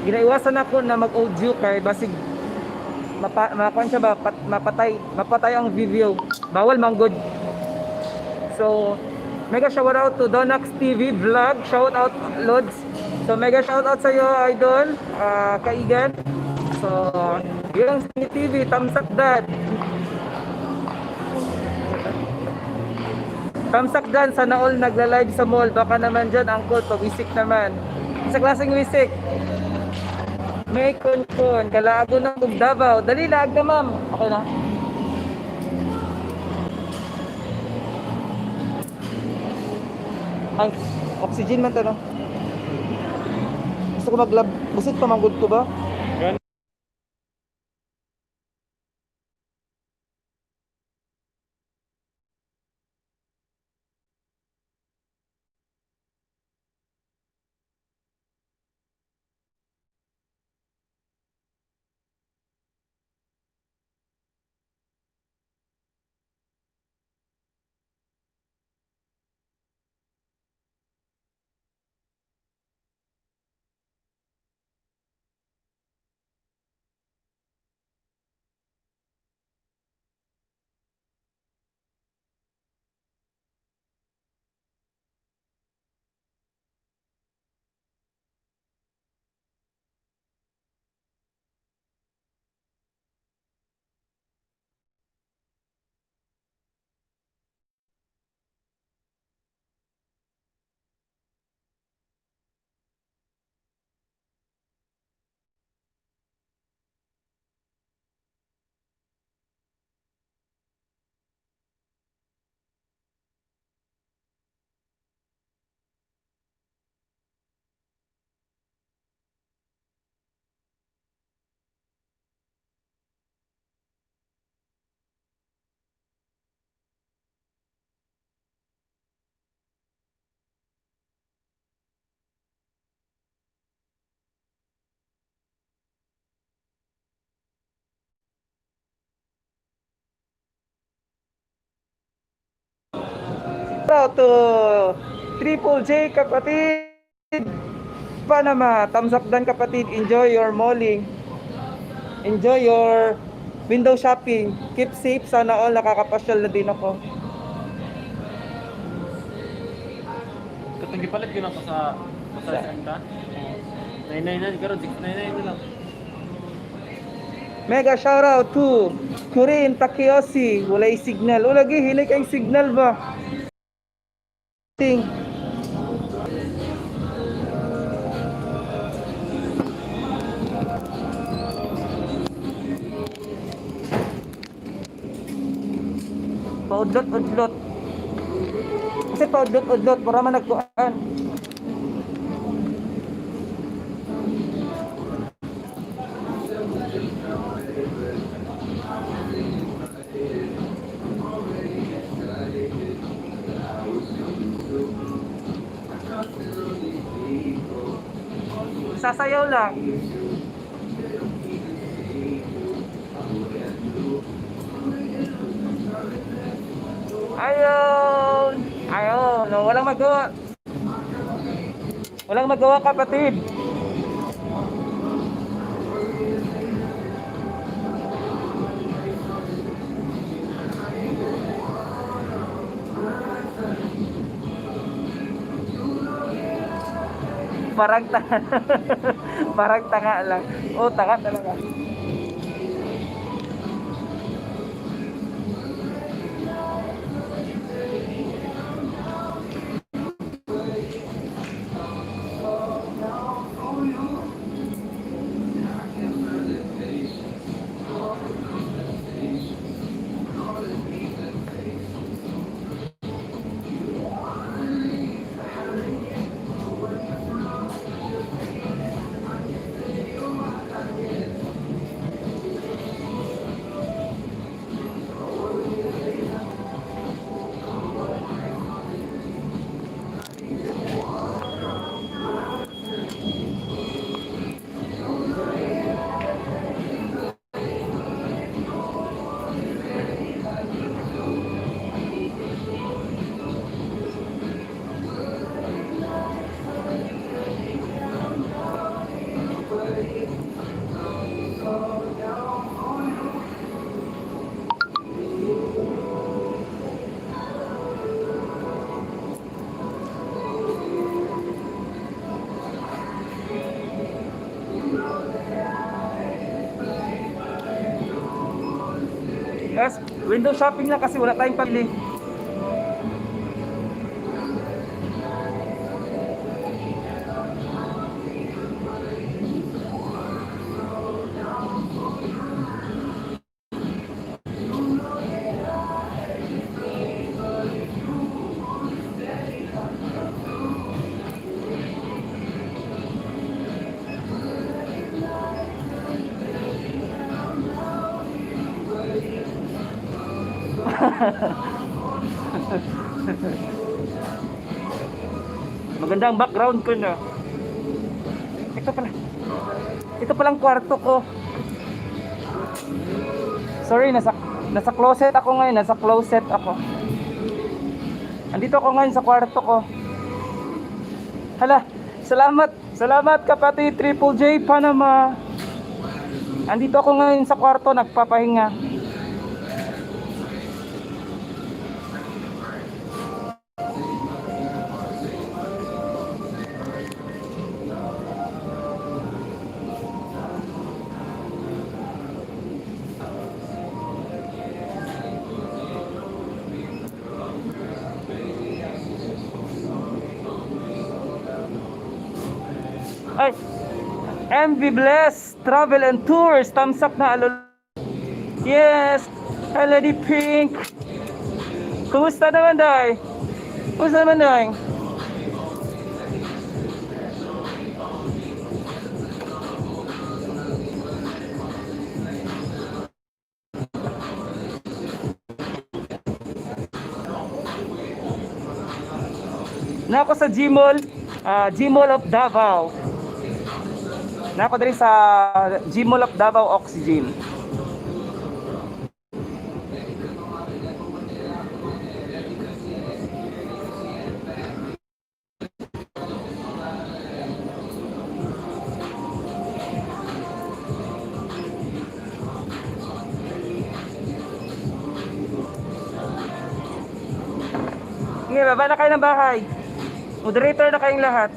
Ginaiwasan ako na mag-audio kay basig mapa, makuan siya ba, mapatay mapatay ang video. Bawal manggod. So, mega shout out to Donax TV Vlog. Shout out, Lods. So, mega shout out sa iyo, idol, kaigan. So, yung TV, thumbs up dad. Thumbs up dyan, sana all nagla-live sa mall. Baka naman dyan, uncle, pawisik naman. Sa klaseng wisik. May kun-kun, kalaago ng ug Davao. Dali, laag na, ma'am. Okay na. Ay, oxygen man to, no? Gusto ko maglab. Busot pa manggod ko ba? Shout to Triple J, kapatid. Panama, thumbs up dan, kapatid. Enjoy your malling. Enjoy your window shopping. Keep safe. Sana all nakakapasyal na din ako. Katong gipalit gyud ako sa SM ta. 999 karon, 699 na lang. Mega shout out to Kurin Takeyoshi. Walay signal. O lagi, hinay kayong signal ba? Ting. Paudlot-udlot. Kasi paudlot-udlot, para man nagkuan. Sasayaw lang. Ayun! Ayun! No, walang magawa. Walang magawa, kapatid. Parang tanga. Parang tanga lang. Oh, tanga talaga. Guys, window shopping lang kasi wala tayong pabili. Maganda ang background ko na. Ito pala. Ito palang kwarto ko. Sorry, nasa closet ako ngayon. Nasa closet ako. Andito ako ngayon sa kwarto ko. Hala, salamat. Salamat, kapatid Triple J Panama. Andito ako ngayon sa kwarto, nagpapahinga. Ay, MV Bless Travel and Tours, tamsak na alol. Yes, hi Lady Pink. Kumusta naman, Day? Kumusta naman, Day? Na ako sa Gmall, Gmall of Davao. Na ako diri sa Gmall of Davao Oxygen. Sige, baba na kayo ng bahay. Moderator na kayong lahat.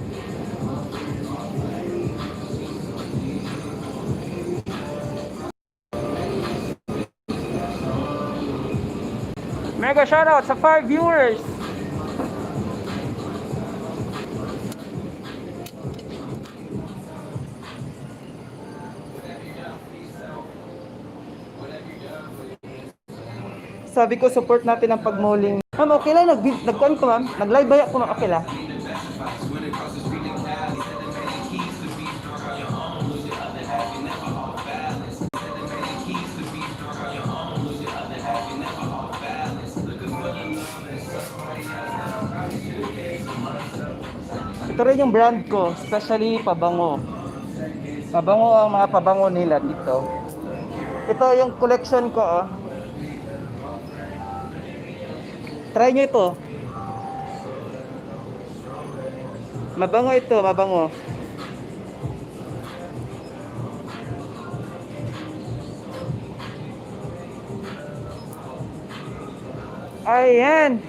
Mega shoutout sa 5 viewers. Sabi ko, support natin ang pagmuling. Ma'am, okay lang. Nag-con ko, ma'am. Nag-live ba ako, ma'am? Okay lang. Ito rin yung brand ko, especially pabango. Pabango ang mga pabango nila dito. Ito yung collection ko, oh. Try nyo ito. Mabango ito, mabango. Ayan.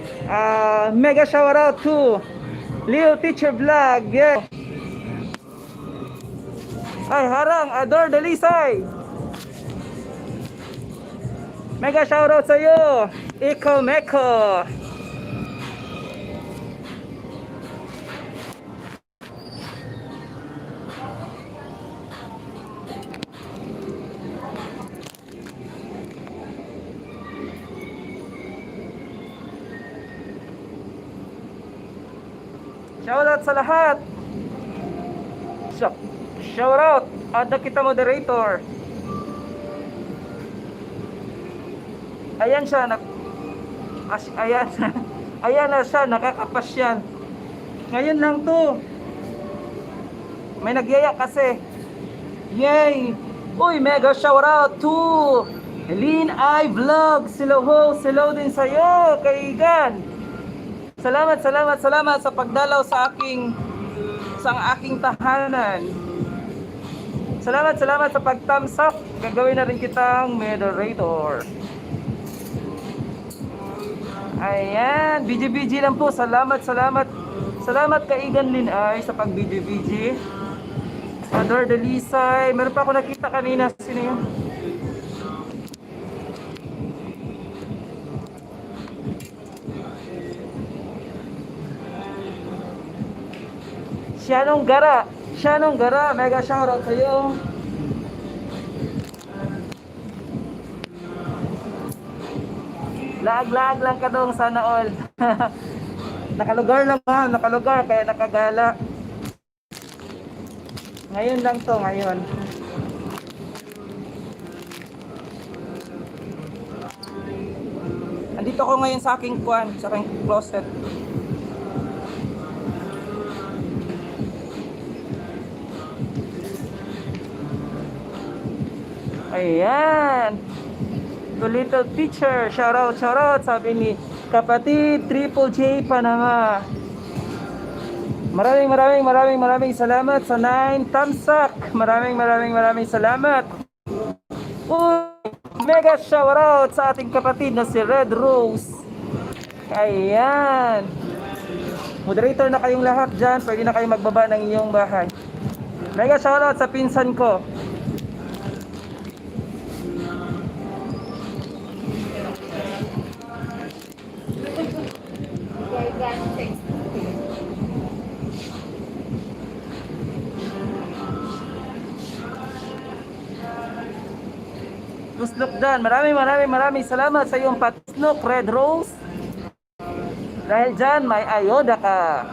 Mega shout out to Leo Teacher Vlog. Yeah. Ay, harang, Ador Dalisay. Mega shout out sa iyo. Iko Meko. Shout out sa lahat. Shout out. Ada kita moderator. Ayan siya nag as, ayan. Ayan na siya nakakapasyal. Ngayon lang to. May nagyaya kasi. Yay! Uy, mega shout out to Helene I Vlog. Hello ho, hello din sa'yo, kaigan. Salamat, salamat, salamat sa pagdalaw sa aking tahanan. Salamat, salamat sa pag-thumbs up. Gagawin na rin kitang moderator. Ayan, BGBG lang po. Salamat, salamat. Salamat kaigan Lin ay sa pag BGBG. Ador Delisay. Meron pa ako nakita kanina. Sino yun? Shanong Gara. Shanong Gara, mega shoutout sa iyo. Laag-laag lang ka dong, sana all. Nakalugar lang ha, nakalugar, kaya nakagala. Ngayon lang to, ngayon. Andito ako ngayon sa aking kwan, sa aking closet. Ayan. To little teacher, shout out, shout out, sabi ni kapatid Triple J Panama. Maraming maraming maraming maraming salamat sa 9 thumbs up. Maraming maraming maraming salamat. Uy, mega shout out sa ating kapatid na si Red Rose. Ayan. Moderator na kayong lahat dyan. Pwede na kayong magbaba ng inyong bahay. Mega shoutout sa pinsan ko. Gigantic. Tuslok dyan. Maraming maraming maraming salamat sa iyong patuslok, Red Rose. Dahil dyan, may ayoda ka.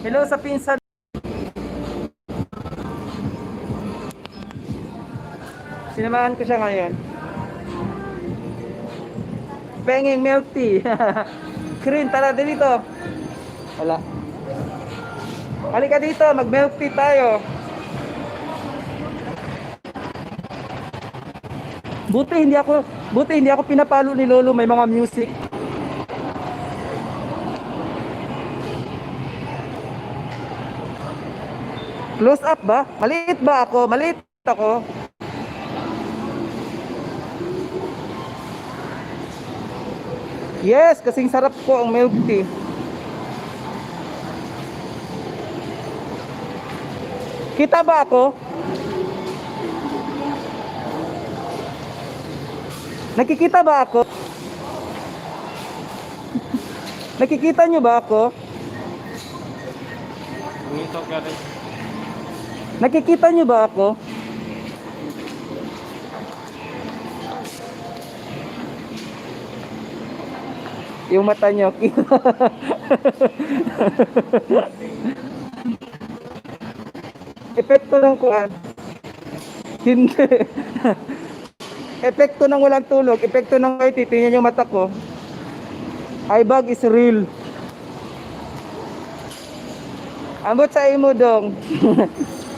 Hello sa pinsan. Sinamahan ko siya ngayon. Pengeng milk tea. Krin, tara dito. Wala. Halika dito, mag milk tea tayo. Buti hindi ako pinapalo ni Lolo, may mga music. Close up ba? Maliit ba ako? Maliit ako. Yes, kasing sarap ko ang milk tea. Kita ba ako? Nakikita ba ako? Nakikita nyo ba ako? Ngito ka rin. Nakikita nyo ba ako? Yung mata nyo. Epekto ng kuan. Hindi. Epekto ng walang tulog. Epekto ng IT. Tingnan yung mata ko. Eye bag is real. Ambot sa imo dong.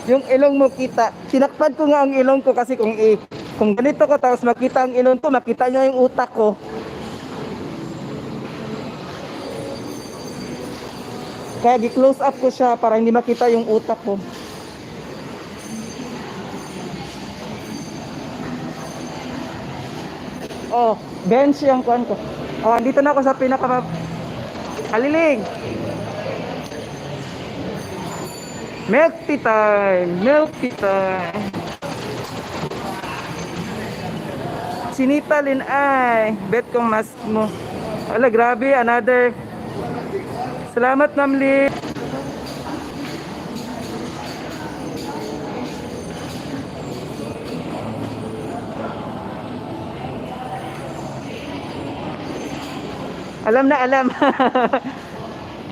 Yung ilong mo kita. Tinakpan ko nga ang ilong ko kasi kung ganito ko tapos makita ang ilong ko, makita niya yung utak ko. Kaya gi-close up ko siya para hindi makita yung utak ko. Oh, bench yung kuan ko. Oh, andito na ako sa pinaka Aliling. Milk tea time! Milk tea time! Sinita Lin ay, bet kong mask mo. Wala, grabe, another. Salamat, Namli. Alam na alam.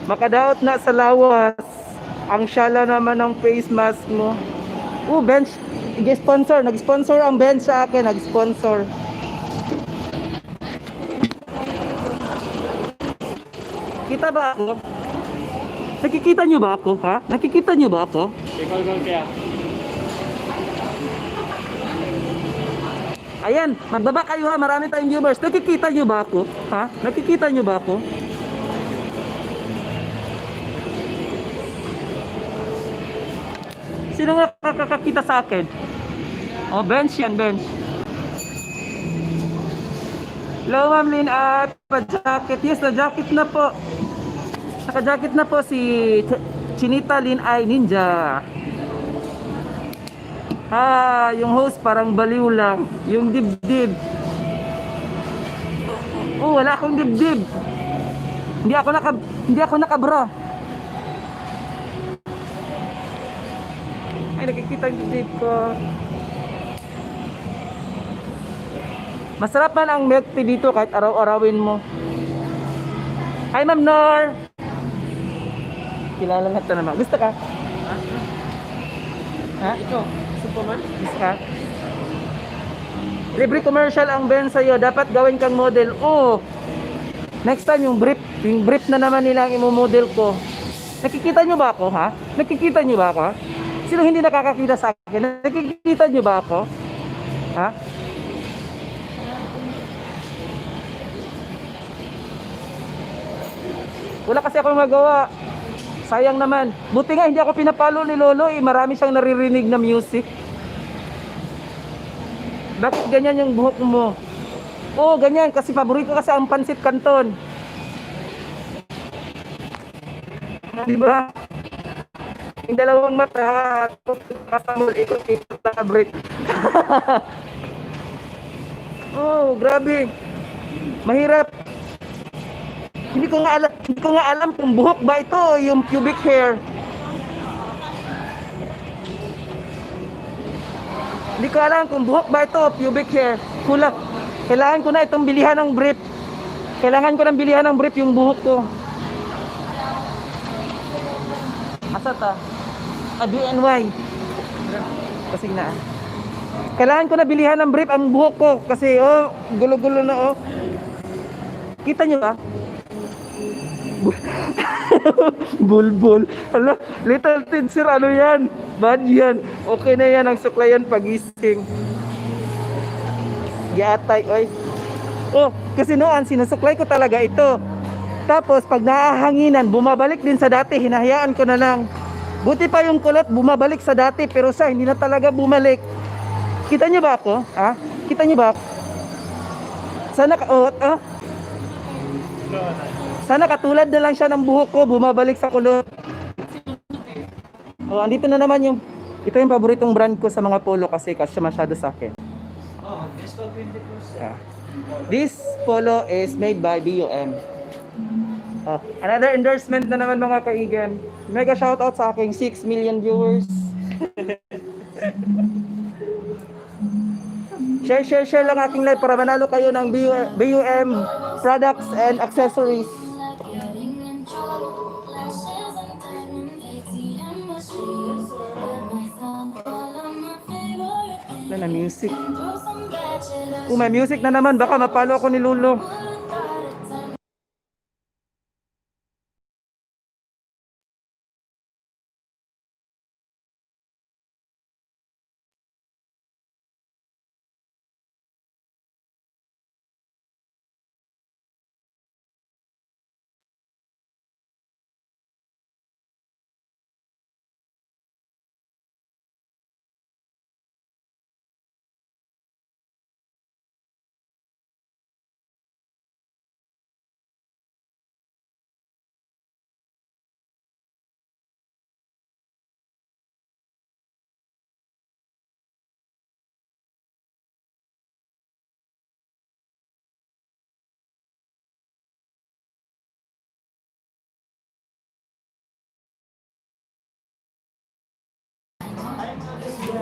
Makadaot na sa lawas. Ang syala naman ng face mask mo. Oh, bench. Nag-sponsor. Nag-sponsor ang bench sa akin. Nag-sponsor. Kita ba ako? Nakikita niyo ba ako, ha? Nakikita niyo ba ako? Ikaw ikaw kaya. Ayan, magbaba kayo ha, marami tayong viewers. Nakikita niyo ba ako? Ha? Nakikita niyo ba ako? Sino nga kakakita sa akin? Oh, bench yan, bench. Hello, Ma'am Lynn. At pa-jacket. Yes, na-jacket na po. Naka-jacket na po si Chinita Lynn Ay Ninja. Ah, yung host parang baliw lang. Yung dibdib. Oh, wala akong dibdib. Hindi ako nakabra. Ay, nakikita yung dibdib ko. Masarap man ang milk tea dito kahit araw-arawin mo. Hi, Ma'am Nor! Kilala na ito naman. Gusto ka? Ha? Ha? Ikaw, gusto pa man? Gusto ka? Libre commercial ang Ben sa'yo. Dapat gawin kang model. Oo. Next time, yung brief na naman nila ang imomodel ko. Nakikita nyo ba ako, ha? Nakikita nyo ba ako, ha? Sino hindi nakakakita sa akin? Nakikita nyo ba ako? Ha? Wala kasi akong magawa. Sayang naman. Buti nga hindi ako pinapalo ni Lolo eh. Marami siyang naririnig na music. Bakit ganyan yung buhok mo? Oo, ganyan. Kasi paborito kasi ang pansit canton. Di ba? Yung dalawang mata, kasamol, ikot-ikot na break. Oh, grabe. Mahirap. Hindi ko nga alam kung buhok ba ito o yung pubic hair. Hindi ko alam kung buhok ba ito o pubic hair. Kulang. Kailangan ko na itong bilihan ng brief. Kailangan ko ng bilihan ng brief yung buhok ko. Asa ta? Ah, BNY. Kasi na. Kailangan ko na bilihan ng brief ang buhok ko kasi oh, gulo-gulo na oh. Kita niyo ba? Bulbul. Ala, little teacher, ano yan? Bad yan. Okay na yan ang suklayan pagising. Yatay, oy. Oh, kasi noon sinusuklay ko talaga ito. Tapos pag nahahanginan, bumabalik din sa dati, hinahayaan ko na lang. Buti pa yung kulot, bumabalik sa dati, pero sa hindi na talaga bumalik. Kita niyo ba ako? Ha? Kita niyo ba ako? Sana ka, oh, oh. Sana katulad na lang siya ng buhok ko, bumabalik sa kulot. Oh, andito na naman yung ito yung paboritong brand ko sa mga polo kasi kasya masyado sa akin. Oh, discount 20%. Yeah. This polo is made by BUM. Oh, another endorsement na naman, mga kaigan. Mega shoutout sa aking 6 million viewers. Share, share, share lang aking live para manalo kayo ng BUM products and accessories. Getting in trouble, lashes and diamond ATM machines. Myself all of my favorite things. Wala na music. Throw some bachelor Oh, may music na naman. Baka mapalo ako ni Lolo.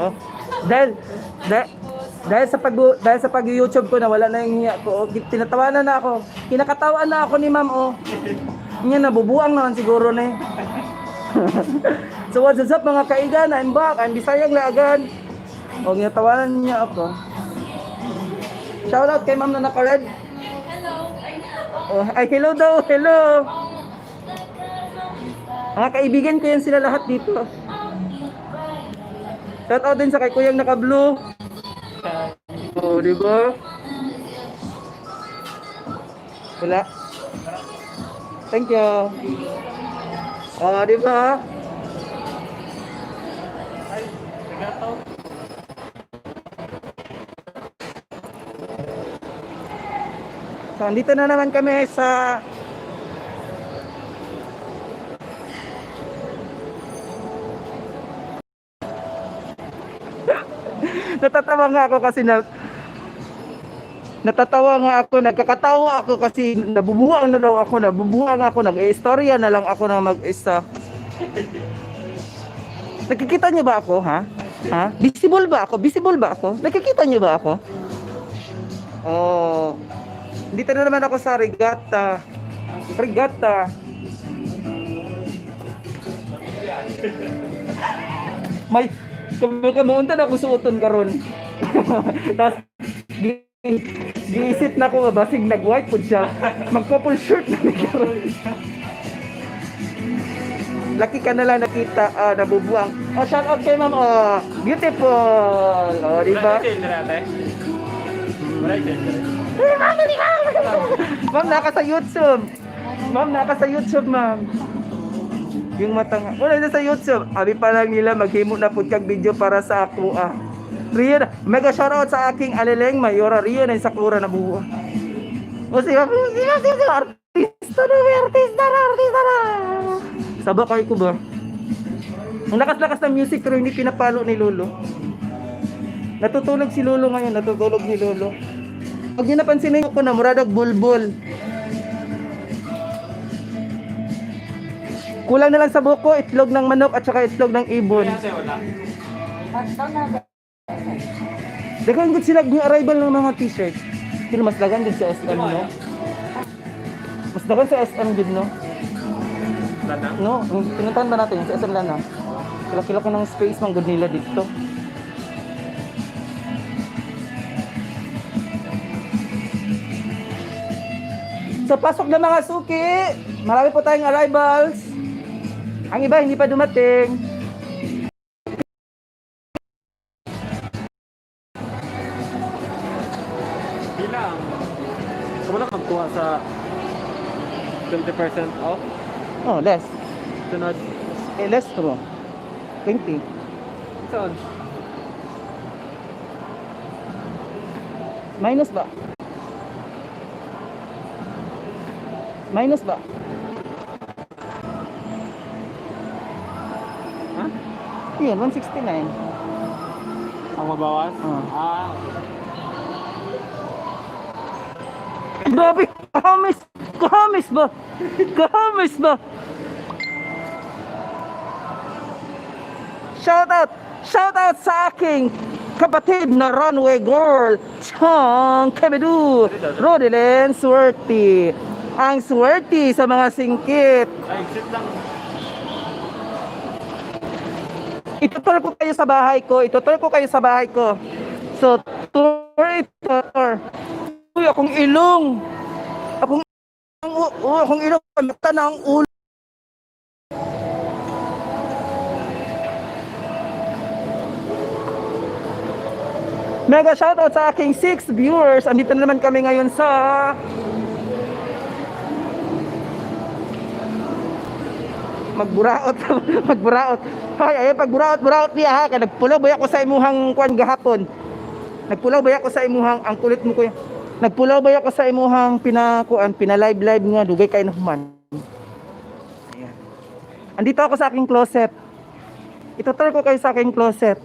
Oh. Dahil, dahil, dahil sa pag YouTube ko na wala na yung hiya ko. Oh, tinatawanan na ako. Kinakatawan na ako ni ma'am oh. Nga nabubuang naman siguro na eh. So what's up, mga kaigan? I'm back. I'm Bisayang Laagan. O, ginatawanan niya ako. Shout out kay ma'am na naka-red. Hello. Oh, ay, hello daw. Hello. Mga kaibigan ko yan sila lahat dito. Shout out din sa kay kuyang naka-blue. Oh, di ba? Wala. Thank you. Oh, di ba? Ay, nagataw. So, andito na naman kami sa natatawa nga ako kasi na Natatawa nga ako, nagkakatawa ako kasi nabubuang na daw ako, nabubuang ako, nag-istorya na lang ako ng mag-isa. Nakikita niyo ba ako, ha? Ha? Visible ba ako? Visible ba ako? Nakikita niyo ba ako? Oh. Dito na naman ako sa regatta. Regatta. May kamuunta na ako suoton karon. Tapos giisip na ko basig nag-white pud siya. Mag-couple shirt na ni karon. Laki ka na lang nakita, ah, nabubuang. Oh, shout out kay ma'am. Oh, beautiful. Oh, di ba? Wala yung ate. Wala yung Ma'am, naka sa YouTube. Ma'am, naka sa YouTube, ma'am. Yung mata nga. Wala na sa YouTube. Abi pa lang nila, maghimo na pud kag video para sa ako, ah. Rio na. Mega shoutout sa aking aleleng Mayora Rio na Sakura na buo. O siya, siya, siya, siya, artista na, may artista na, artista na. Saba kayo ko ba? Ang lakas-lakas ng music pero hindi pinapalo ni Lolo. Natutulog si Lolo ngayon, natutulog ni Lolo. Pag niyo napansin ko na muradag bulbul. Kulang na lang sa buko, itlog ng manok at saka itlog ng ibon. Ate, wala. Daghan gud sila yung arrival ng mga t-shirt. Pero mas dagan gud sa SM, no? Mas dagan sa SM gud, no? Wala na. No, yung pinuntahan ba natin sa SM Lana? Kila-kila ko ng space man gud nila dito. So pasok na mga suki. Marami po tayong arrivals. Ang iba hindi pa dumating. Bilang. Kung wala magkuha sa 20% off, Oh, less. sunod. Eh, less to. 20. Saan? Minus ba? Minus ba? Ha? Yun, 169. Ang mabawas? Oo. Ah, Grabe! Kahamis! Kahamis ba? Kahamis ba? Shout out! Shout out sa aking kapatid na runway girl, Chong Kebedu, Rodelyn Swerte. Ang swerte sa mga singkit. ay, exit lang. Itutur ko kayo sa bahay ko. Itutur ko kayo sa bahay ko. So, tour ito, tour. Uy, akong ilong. Akong, oh, akong ilong. Mata na ang ulo. Mega shoutout sa aking six viewers. Andito na naman kami ngayon sa magburaot magburaot. Hay, ay pagburaot buraot niya ha, kay nagpulaw ba ako sa imuhang kuan gahapon. Nagpulaw ba ako sa imuhang, ang kulit mo kuya. Nagpulaw ba ako sa imuhang pinakuan, pina-live live nga dugay kay nahuman. Ayan. Andito ako sa aking closet. Itutur ko kayo sa aking closet.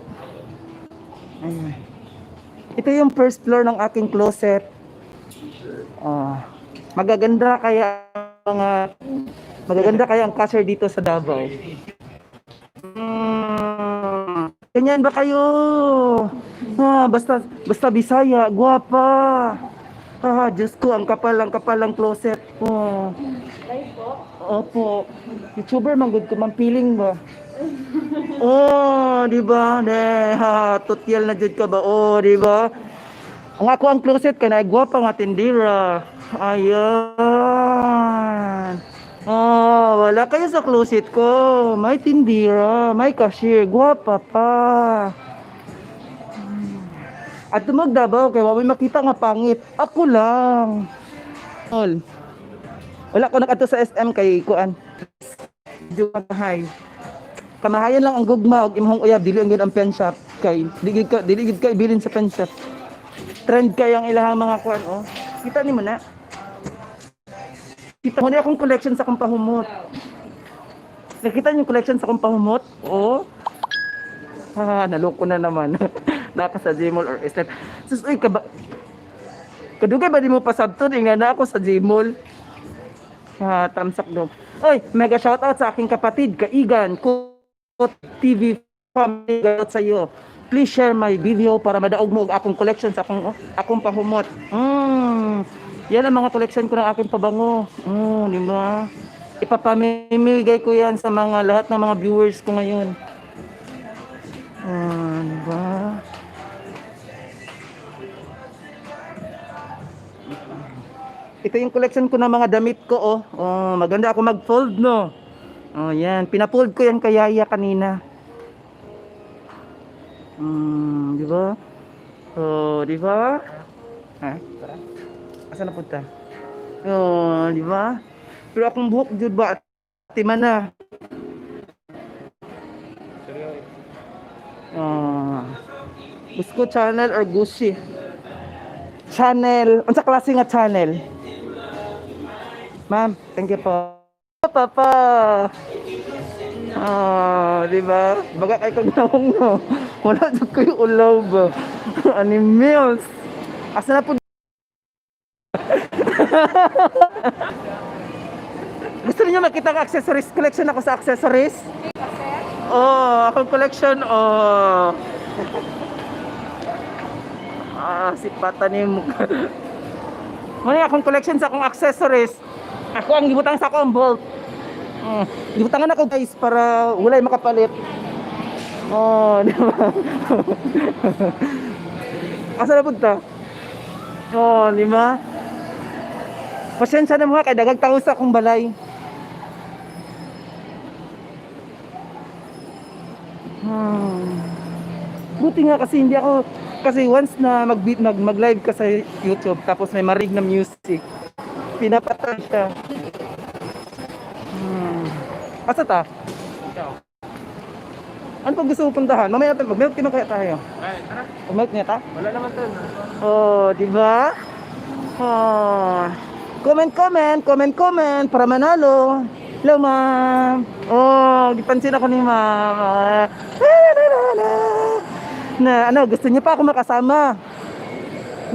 Ayan. Ito yung first floor ng aking closet. Ah, magaganda kaya mga magaganda kaya ang cashier dito sa Davao. Ganyan ba kayo? Ah, basta basta Bisaya, gwapa. Ah, Diyos ko, ang kapal ng closet. Oh. Opo. YouTuber man gud ko man feeling ba. Oh, di ba? Ne, ha, tutyal na jud ka ba? Oh, di ba? Ang ako ang closet kay naay gwapa nga tindira. Ayan. Oh, wala kayo sa closet ko. May tindira, may cashier, gwapa pa. At tumag Davao kay wa may makita nga pangit. Ako lang. All. Wala ko nakadto sa SM kay kuan. Medyo kamahay. Kamahayan lang ang gugma og imong uyab dili ang gyud ang pen shop kay dili gid ka ibilin sa pen shop. Trend kay ang ilahang mga kuan oh. Kita nimo na. Kita mo na akong collection sa akong pahumot. Nakita niyo yung collection sa akong pahumot? Oh. Ha, naloko na naman. Naka sa Gmall or SM. Sus, uy, kaba... Kadugay ba di mo pasabton? Ingnan na ako sa Gmall. Ah, tamsak dog. Oy, mega shoutout sa aking kapatid, Kaigan, Kut TV family out sa iyo. Please share my video para madaog mo ang akong collection sa akong pahumot. Yan ang mga collection ko ng aking pabango. Di ba? Ipapamimigay ko yan sa mga lahat ng mga viewers ko ngayon. Di ba? Ito yung collection ko ng mga damit ko, oh. Oh, maganda ako mag-fold, no? Oh, yan. Pinafold ko yan kay Yaya kanina. Di ba? Oh, di ba? Ha? Tara. Asa na punta? Oh, di ba? Pero akong buhok jud ba? Tima na. Oh. Gusto ko channel or Gucci? Channel. Unsa klase nga channel? Ma'am, thank you po. Papa. Ah, di ba? Baga kay kag naong no. Wala jud koy ulaw ba. Animals. Asa na po? Gusto niyo makita ang accessories collection ako sa accessories? Oh, akong collection oh. Ah, si pata ni mo. Muna akong collection sa akong accessories. Ako ang gibutang sa akong bolt. Gibutangan ako guys para walay makapalit. Oh, di ba? Asa na punta? Oh, di ba? Pasensya na mga kay dagag tao sa akong balay. Buti nga kasi hindi ako kasi once na mag mag, mag-live ka sa YouTube tapos may marig na music, pinapatay siya. Asa ta? Ikaw. Ano pang gusto mo puntahan? Mamaya natin, mag-milk tea na kaya tayo. Ay, tara. Mag-milk niya ta? Wala naman tayo. Oh, di ba? Oh. Comment, comment, comment, comment para manalo. Hello, ma'am. Oh, gipansin ako ni ma'am. Ah, la, la, la, la. Na ano, gusto niya pa ako makasama.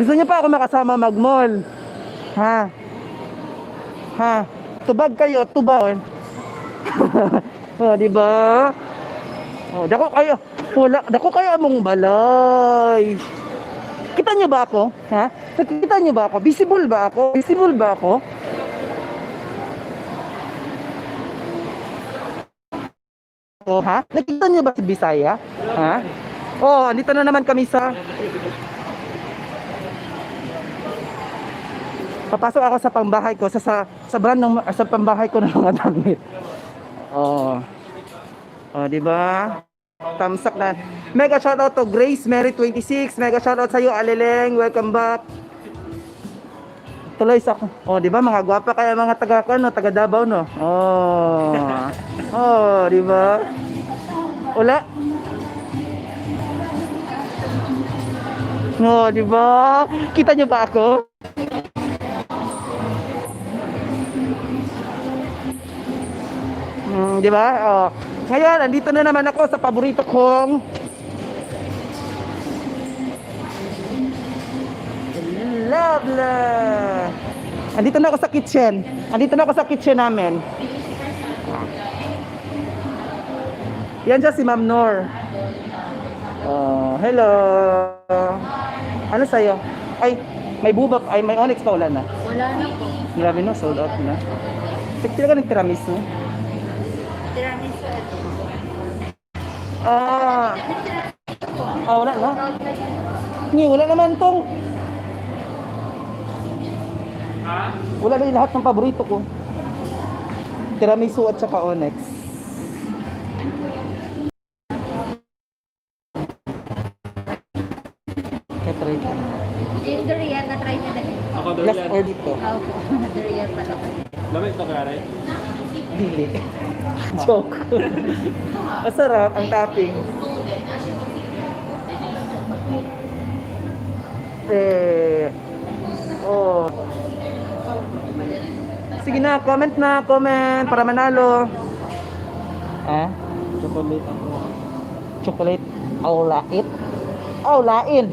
Gusto niya pa ako makasama mag-mall. Ha? Ha? Tubag kayo, tubag. Oh, di ba? Oh, dako kayo. Wala, dako kayo among balay. Kita niyo ba ako? Ha? Nakikita niyo ba ako? Visible ba ako? Visible ba ako? Oh, ha? Nakita niyo ba si Bisaya? Ha? Oh, andito na naman kami sa Papasok ako sa pambahay ko sa brand ng sa pambahay ko ng mga damit. Oh. Oh, di ba? Tamsak na. Mega shoutout to Grace Mary 26. Mega shoutout sa iyo, Aleleng. Welcome back. Tuloy sa Oh, di ba mga gwapa kaya mga taga ano, taga Davao no. Oh. Oh, di ba? Wala. Oh, di ba? Kita niyo ba ako? Di ba? Oh. Ngayon, andito na naman ako sa paborito kong Lovely. Andito na ako sa kitchen. Andito na ako sa kitchen namin. Yan siya si Ma'am Nor. Oh, hello. Ano sa'yo? Ay, may bubak. Ay, may onyx pa. Wala na. Wala na po. Grabe no, sold out na. Picture ka ng tiramisu. Tiramisu ito. Ah. Ah, wala na. Ni, wala naman tong. Ha? Wala na yung lahat ng paborito ko. Tiramisu at saka onyx. Kaya try ko. Yung durian, na-try niya na rin. Ako Last durian. order dito. Ah, opo. Durian pala. Lamig ito kaya rin. Dili. Joke. Masarap ang topping. Eh, oh. Sige na, comment para manalo. Ah, Chocolate ako. chocolate. Oh, lait. Oh, lain.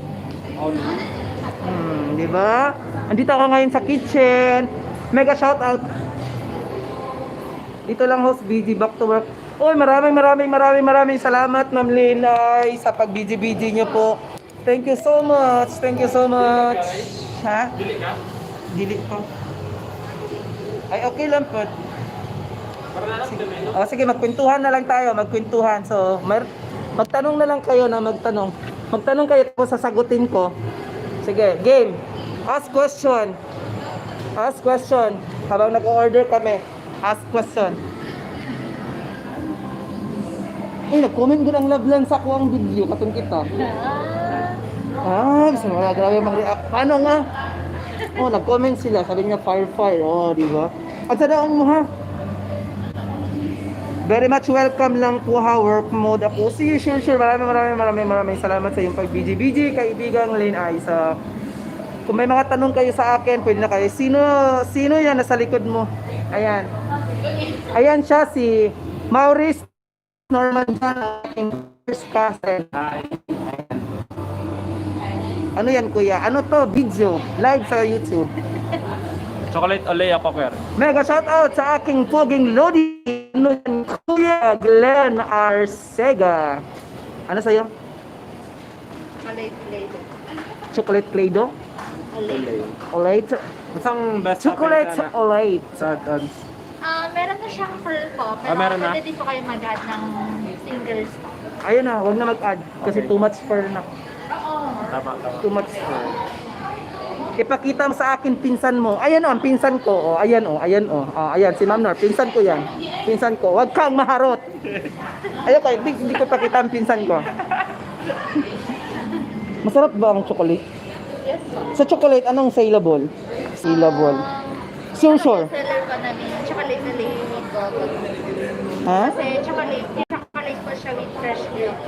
Only. Di ba? Andito ako ngayon sa kitchen. Mega shout out. Dito lang, host BG, back to work. Oy, maraming maraming maraming maraming salamat, Ma'am Linay, sa pag BG BG niyo po. Thank you so much. Thank you so much. Ha? Dili ka? Dili ko. Ay, okay lang po. Para na lang dami, no? O sige, magkwentuhan na lang tayo, magkwentuhan. So, magtanong na lang kayo na magtanong. Magtanong kayo tapos sasagutin ko. Sige, game. Ask question. Ask question. Habang nag-order kami, ask question. Ay, nag-comment ko ng love lang sa ako ang video katong kita. Ah, gusto mo wala, grabe mag-react. Paano nga? Oh, nag-comment sila. Sabi niya, fire, fire. Oh, di ba? At sa daong mo ha? Very much welcome lang po ha, work mode ako. See you, sure, sure. Maraming, maraming, maraming, maraming salamat sa iyong pag-BG-BG, kaibigang Lane Isa. Kung may mga tanong kayo sa akin, pwede na kayo. Sino yan nasa likod mo? Ayan. Ayan siya, si Maurice Norman John, aking first cousin. Hi. Ano yan, kuya? Ano to? Video. Live sa YouTube. Chocolate Olea Cocker. Mega shoutout sa aking poging Lodi. Ano yan, Kuya Glenn Arcega. Ano sa'yo? Chocolate flavor. Chocolate Play-Doh? Olay. Olate? Isang best Chocolate Olate. Sa add-ons. Ah, meron na siyang pearl po. Pero Ah, meron na? pwede din po kayo mag-add ng single stock. Ayun na, wag na mag-add kasi Okay. too much fur na. Oo. Tama, tama. Too much fur. Ipakita mo sa akin pinsan mo. Ayan o, ang pinsan ko. O, ayan o, ayan o. O, ayan, si Ma'am Nor, pinsan ko yan. Pinsan ko. Wag kang maharot. Ayoko, hindi ko pakita ang pinsan ko. Masarap ba ang chocolate? Yes po. Sa chocolate, anong saleable? Saleable. Sure. Seller po namin yung chocolate na lady with coco. Ha? Kasi chocolate po siya with fresh milk.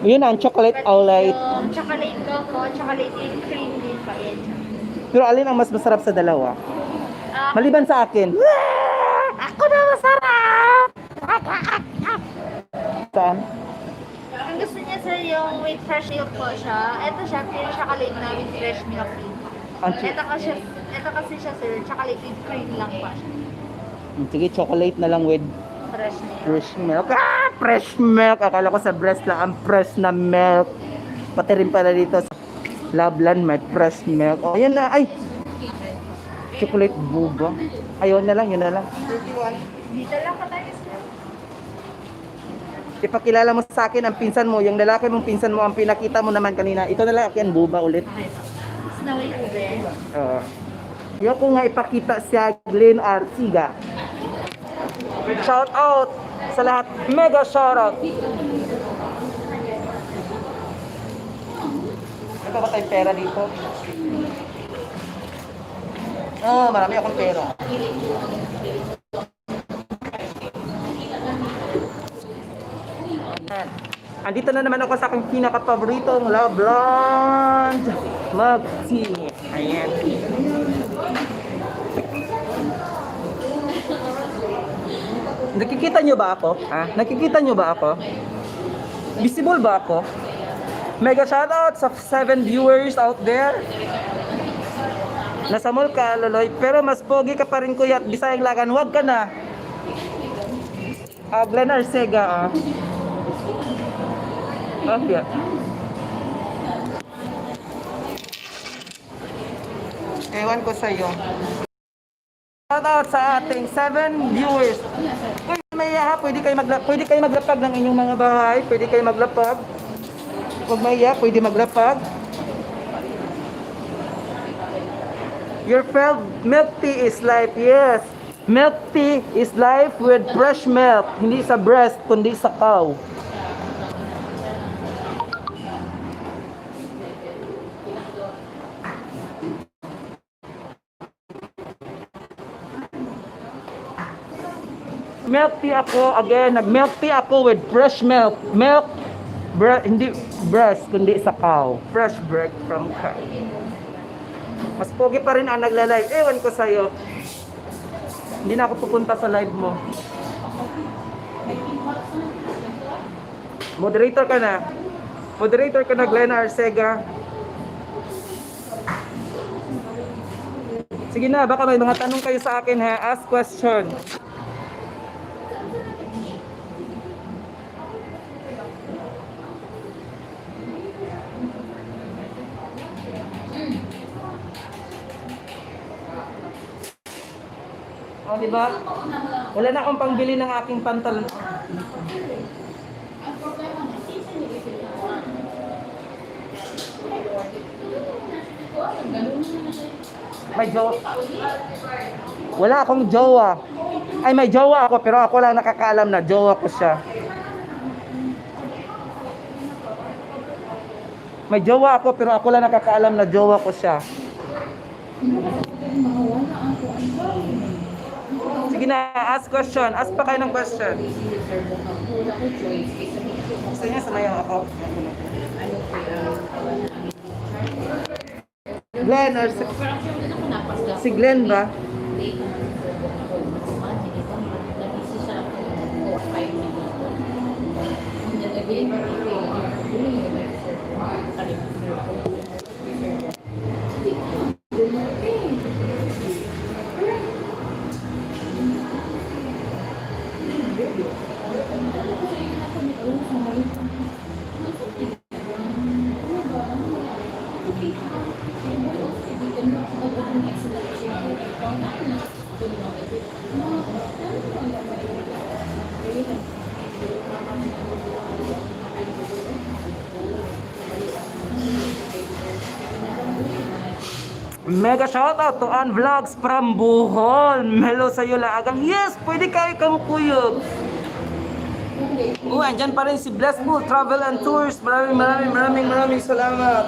Yun ang chocolate But olate. yung chocolate coco, chocolate with cream din pa yan. Pero alin ang mas masarap sa dalawa? Ah, Maliban sa akin. Ako na masarap! Saan? Ang gusto niya, sir, yung with fresh milk po siya. Ito siya, pure chocolate na with fresh milk din. Ang Ito kasi siya, sir, chocolate with cream lang po siya. Sige, chocolate na lang with Fresh milk. fresh milk. Ah, fresh milk! Akala ko sa breast lang ang fresh na milk. Pati rin pala dito sa Lablan may fresh milk. Oh, ayan na. Ay! Chocolate buba. Ayun na lang, yun na lang. Dito lang pa tayo, sir. Ipakilala mo sa akin ang pinsan mo, yung lalaki mong pinsan mo ang pinakita mo naman kanina. Ito na lang akin, buba ulit. Okay po. Snowy ube. Oo. Ayoko nga ipakita siya Glenn Arciga. Shout out sa lahat. Mega shout out. May pa ba tayong pera dito? Oo, oh, marami akong pera. Ayan. Andito na naman ako sa aking pinaka-paboritong La Blonde Milk Tea. Ayan. Nakikita nyo ba ako? Ha? Nakikita nyo ba ako? Visible ba ako? Mega shoutout sa 7 viewers out there. Nasa mall ka, Loloy. Pero mas pogi ka pa rin, kuya. At Bisayang Lagan, huwag ka na. Ah, Glenn Arcega, ah. Okay. Ewan ko sa'yo. Shout out sa ating 7 viewers. Uy, may ha, pwede kayo maglapag ng inyong mga bahay, pwede kayo maglapag. Huwag mahiya, pwede maglapag. Your felt milk tea is life, yes. Milk tea is life with fresh milk. Hindi sa breast, kundi sa cow. Milk tea ako, again, nag-milk tea ako with fresh milk. Milk, hindi breast, kundi sa cow. Fresh bread from cow. Mas pogi pa rin ang nagla-live. Ewan ko sa'yo. Hindi na ako pupunta sa live mo. Moderator ka na. Moderator ka na, Glenn Arcega. Sige na, baka may mga tanong kayo sa akin ha. Ask question. O, di ba? Wala na akong pangbili ng aking pantalon. May jowa. Wala akong jowa. Ay, may jowa ako, pero ako lang nakakaalam na jowa ko siya. May jowa ako, pero ako lang nakakaalam na jowa ko siya. Sige na, ask question. Ask pa kayo ng question. Gusto niya sumayaw ako? Glenn or si Glenn ba? Mega shoutout to Ann Vlogs from Bohol. Hello sa iyo laagang. Yes, pwede kayo kamukuyog. Oh, andyan pa rin si Blessful Travel and Tours. Maraming maraming maraming maraming salamat.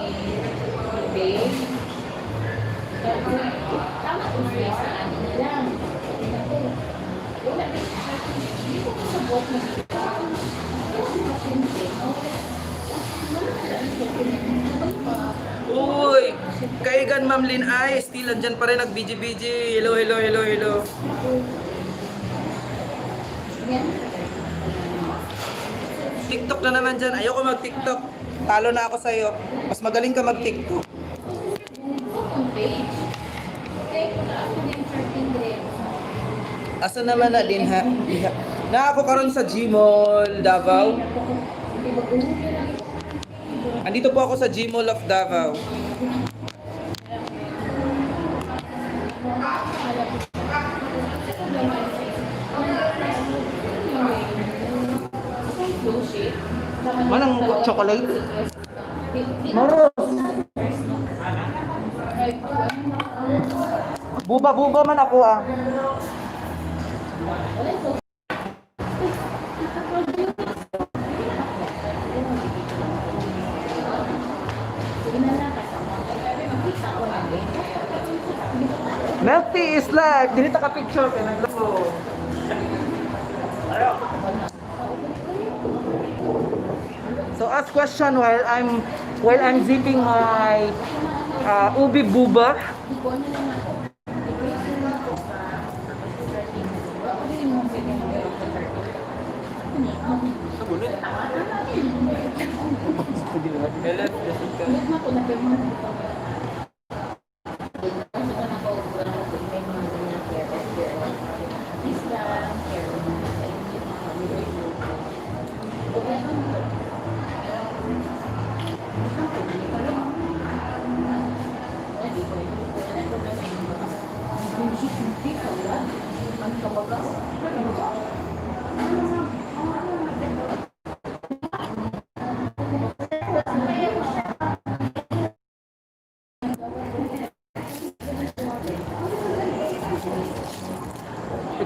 Uy, kaigan Ma'am Lin ay, still andyan pa rin nag BG BG. Hello, hello, hello, hello. TikTok na naman dyan. Ayoko mag-TikTok. Talo na ako sa'yo. Mas magaling ka mag-TikTok. Asa naman na din ha? Diha. Na ako karon sa Gmall Davao. Andito po ako sa Gmall of Davao. Manang chocolate? Moros. Buba-buba man ako ah. Milk tea is life. Dili ta ka picture kay naglo. So ask question while I'm zipping my ubi buba. Hello, Jessica.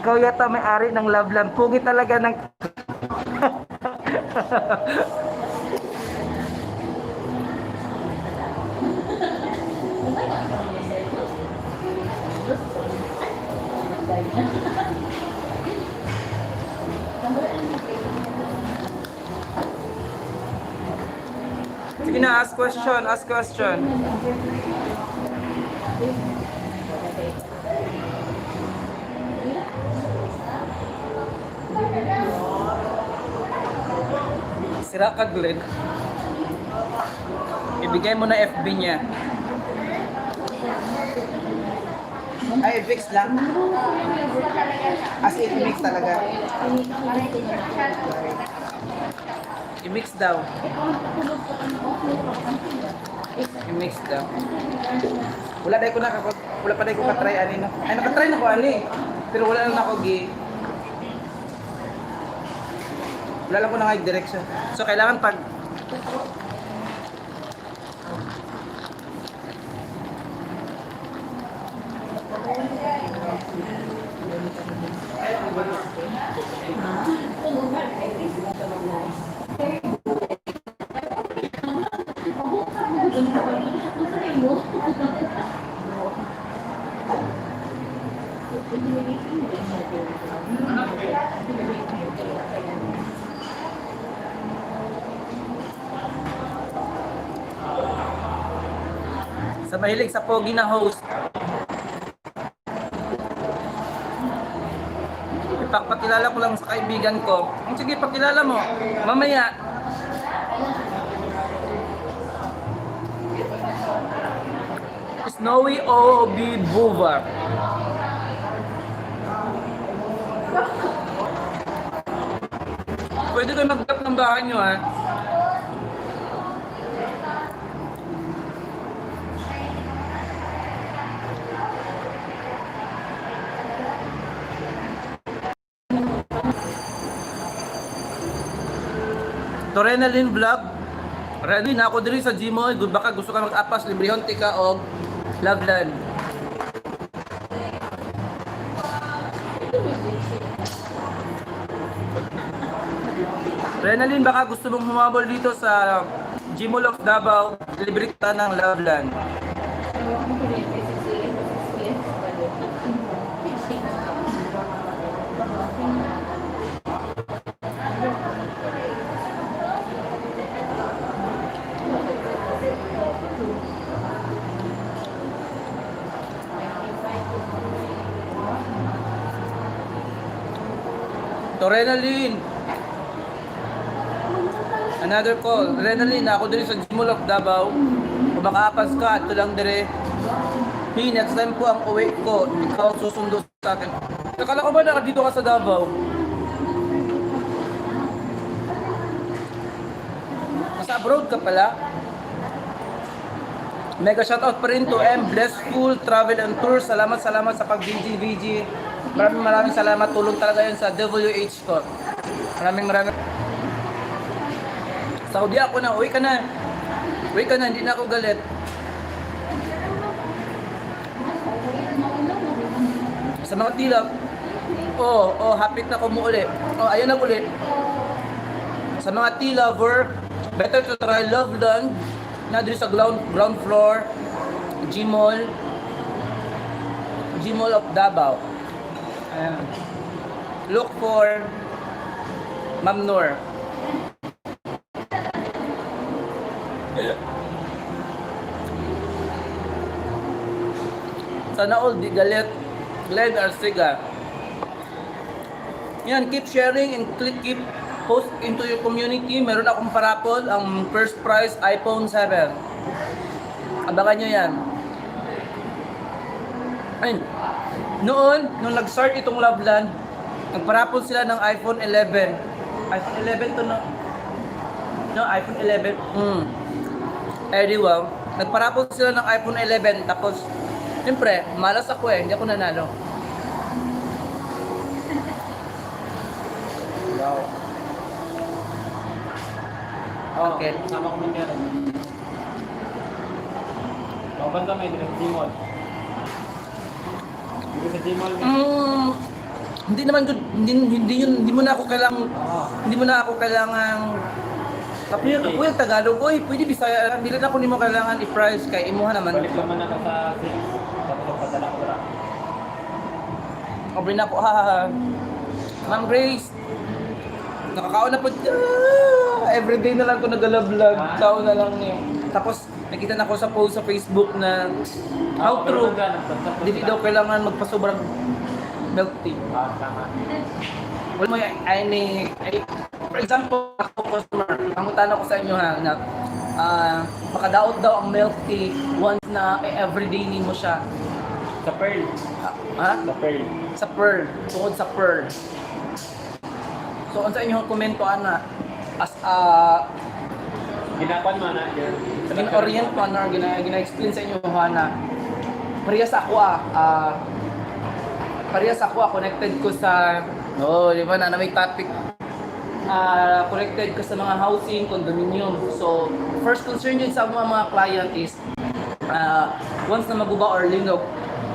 Ikaw yata may-ari ng Love Lamb. Pugi talaga ng. Sige na, ask question, ask question. Sira ka, Glenn. Ibigay mo na FB niya. Ay, fix lang. Mix na talaga siya. As in, mix talaga. Para hindi siya masyado. I-mix daw. I-mix daw. Wala pa dahil ko katry ani no. Ay, nakatry na ko ani. Pero wala lang ako gi. Wala lang ko na direction. So, kailangan pag sa mahilig sa pogi na host, ipapakilala ko lang sa kaibigan ko. Ang sige, pakilala mo. Mamaya. Snowy O.B. Buva. Pwede kayo mag-drop ng bahay nyo, ha? Torenalyn Vlog. Ready na ako diri sa Gmall. Good baka gusto ka mag-apas, librehon tika og Loveland. Renalyn, baka gusto mong humabol dito sa Gmall of Davao, libre kita ng Loveland. Torenalyn! Another call. Renalyn, ako diri sa Gmall of Davao. Kung makaapas ka, ito lang dire. Hey, next time po ang uwi ko, ikaw ang susundo sa akin. Akala ko ba nakadito ka sa Davao? Nasa abroad ka pala? Mega shoutout pa rin to M Blessful Travel and Tour. Salamat, salamat sa pag-VG, VG. Maraming maraming salamat. Tulong talaga yun sa WH ko. Maraming maraming. Saudi ako na. Uwi ka na. Uwi ka na. Hindi na ako galit. Sa mga tilap, oh, hapit na kumuuli. Oh, ayan na uli. Sa mga tea lover, better to try Love Land na dito sa ground floor, Gmall, Gmall of Davao. Ayan. Look for Ma'am Noor. Sana all di galit. Glenn Arcega. Yan, keep sharing and click, keep post into your community. Meron akong parapol, ang first prize iPhone 7. Abangan nyo yan. Ayun. Noon, nung nag-start itong Loveland, nagparapol sila ng iPhone 11. iPhone 11 to no? No, iPhone 11. Anyway, nagparapol sila ng iPhone 11 tapos siyempre, malas ako eh, hindi ako nanalo. Wow. Oh, Okay. Sama ko man meron. Kauban kami dito sa Gmall. Dito sa Gmall. Hindi naman good, hindi, hindi yun, hindi mo na ako kailangan, Oo. hindi mo na ako kailangan Kapuya, kapuya Tagalog, oy, pwede Bisaya, hindi lang ako nimo kailangan i-price kay imuha naman. Balik lang man ako sa 6. Tapos magpadala ko ra. Obre na ako, ha, ha, ha. Ma'am Grace, nakakaon na po. Ah, everyday na lang ko nagalablog, tao na lang niya. Tapos, nakita na ko sa post sa Facebook na how true, dili daw kailangan magpasobrang milk tea. Ah, tama. Wala mo yung ay, ni, ay, for example, ako customer, pangutana ko sa inyo ha, na makadaot daw ang milk tea once na everyday nimo siya. Sa Pearl. Ha? Sa Pearl. Sa Pearl, tungod sa Pearl. So unsa inyong komento ana as a Ginapan man na. gina-orient ko ana or gina-explain sa inyo ha na pareha sa ako pareha sa ako connected ko sa, oh, di ba na may topic, connected ko sa mga housing condominium. So first concern yun sa mga client is once na maguba or linog,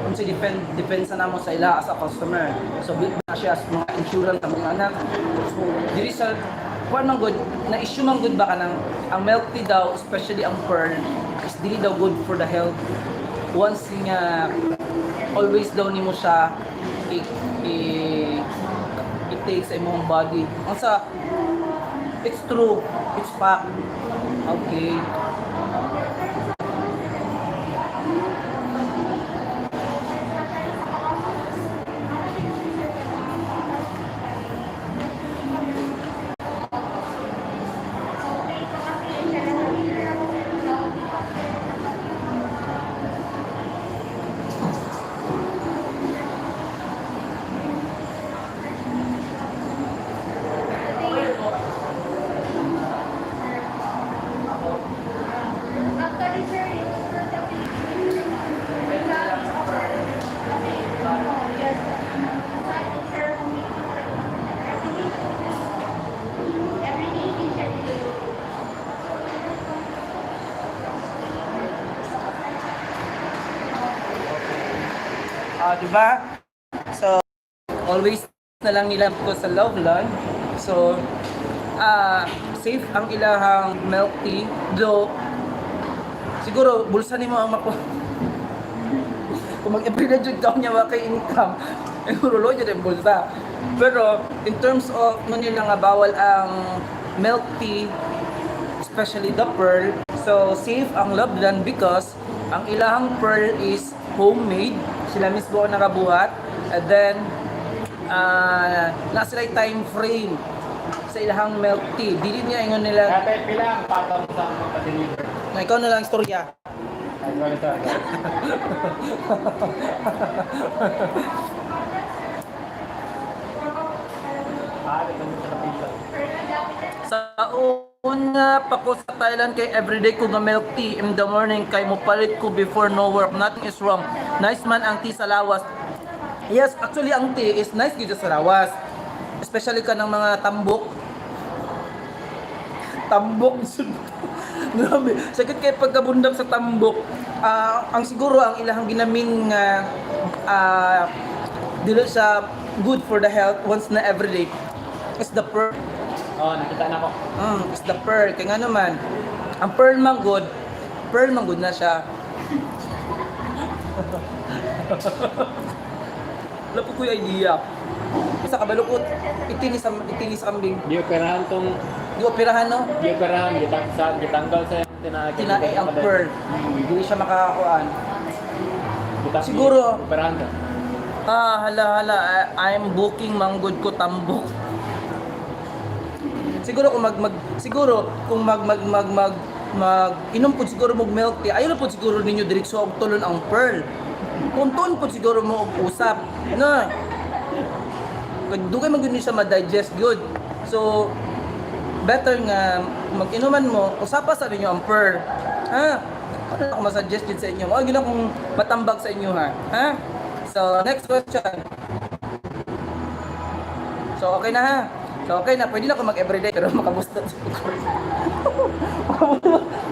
unsa depensa namo sa ila as a customer. So built na siya as mga insurance sa mga anak. So diri sa kuan man good na issue man good ba kanang ang milk tea daw, especially ang Pearl, is dili daw good for the health once nga always daw nimo siya i-take sa imong body. Ang sa it's true, it's fact. Okay. Actually, sir, yung fruit kasi, kasi, yes. Sa akin, sir, every day, every day, siya dito. Ah, di ba? So, always na lang nila ko sa Loveland. So, safe ang ilahang milk tea. Though, siguro, bulsa nimo ang maku... Kung mag-everyday jud ka niya wa kay income, siguro lo jud ang bulsa. Pero, in terms of mo nila nga bawal ang milk tea, especially the Pearl. So, safe ang Loveland because ang ilahang Pearl is homemade. Sila mismo ang nakabuhat. And then, naa sila time frame sa ilahang milk tea. Dili niya ingon nila, Kaya pila ang patong sa mga pa-deliver? Na ikaw na lang istorya. Ay, sorry, sorry. Dito mo sa kapita. Sa una pa ko sa Thailand kay everyday ko nga milk tea in the morning kay mopalit ko before no work. Nothing is wrong. Nice man ang tea sa lawas. Yes, actually ang tea is nice gyud sa lawas. Especially ka ng mga tambok. Tambok. Grabe. Sakit kay pagkabundak sa tambok. Ang siguro ang ilahang ginamin nga dili sa good for the health once na everyday is the per Oo, nakita na ko. Is the Pearl. Kaya nga naman, ang Pearl man good, Pearl man good na siya. Wala po ko yung idea. Basta kabalukot, itini sa kambing. Di operahan tong Di operahan, no? di operahan gitanggal sa iyang tinae. Tinae ang Pearl. Hindi siya makakakuan. Siguro. Operahan ka. Hala, hala. I'm booking manggod ko tambok. Siguro kung mag mag mag mag mag inom pud siguro mo og milk tea, ayaw na pud siguro ninyo diretso og tulon ang Pearl. Tunton pud siguro mo og usap na. Kay dugay man gyud ni siya ma-digest good. So better nga mag-inuman mo, usapa sa ninyo ang Pearl. Ha? Ano ako masuggest din sa inyo? Mao gyud akong matambag sa inyo ha. Ha? So next question. So okay na ha. So okay na, pwede na ako mag everyday pero makabustot.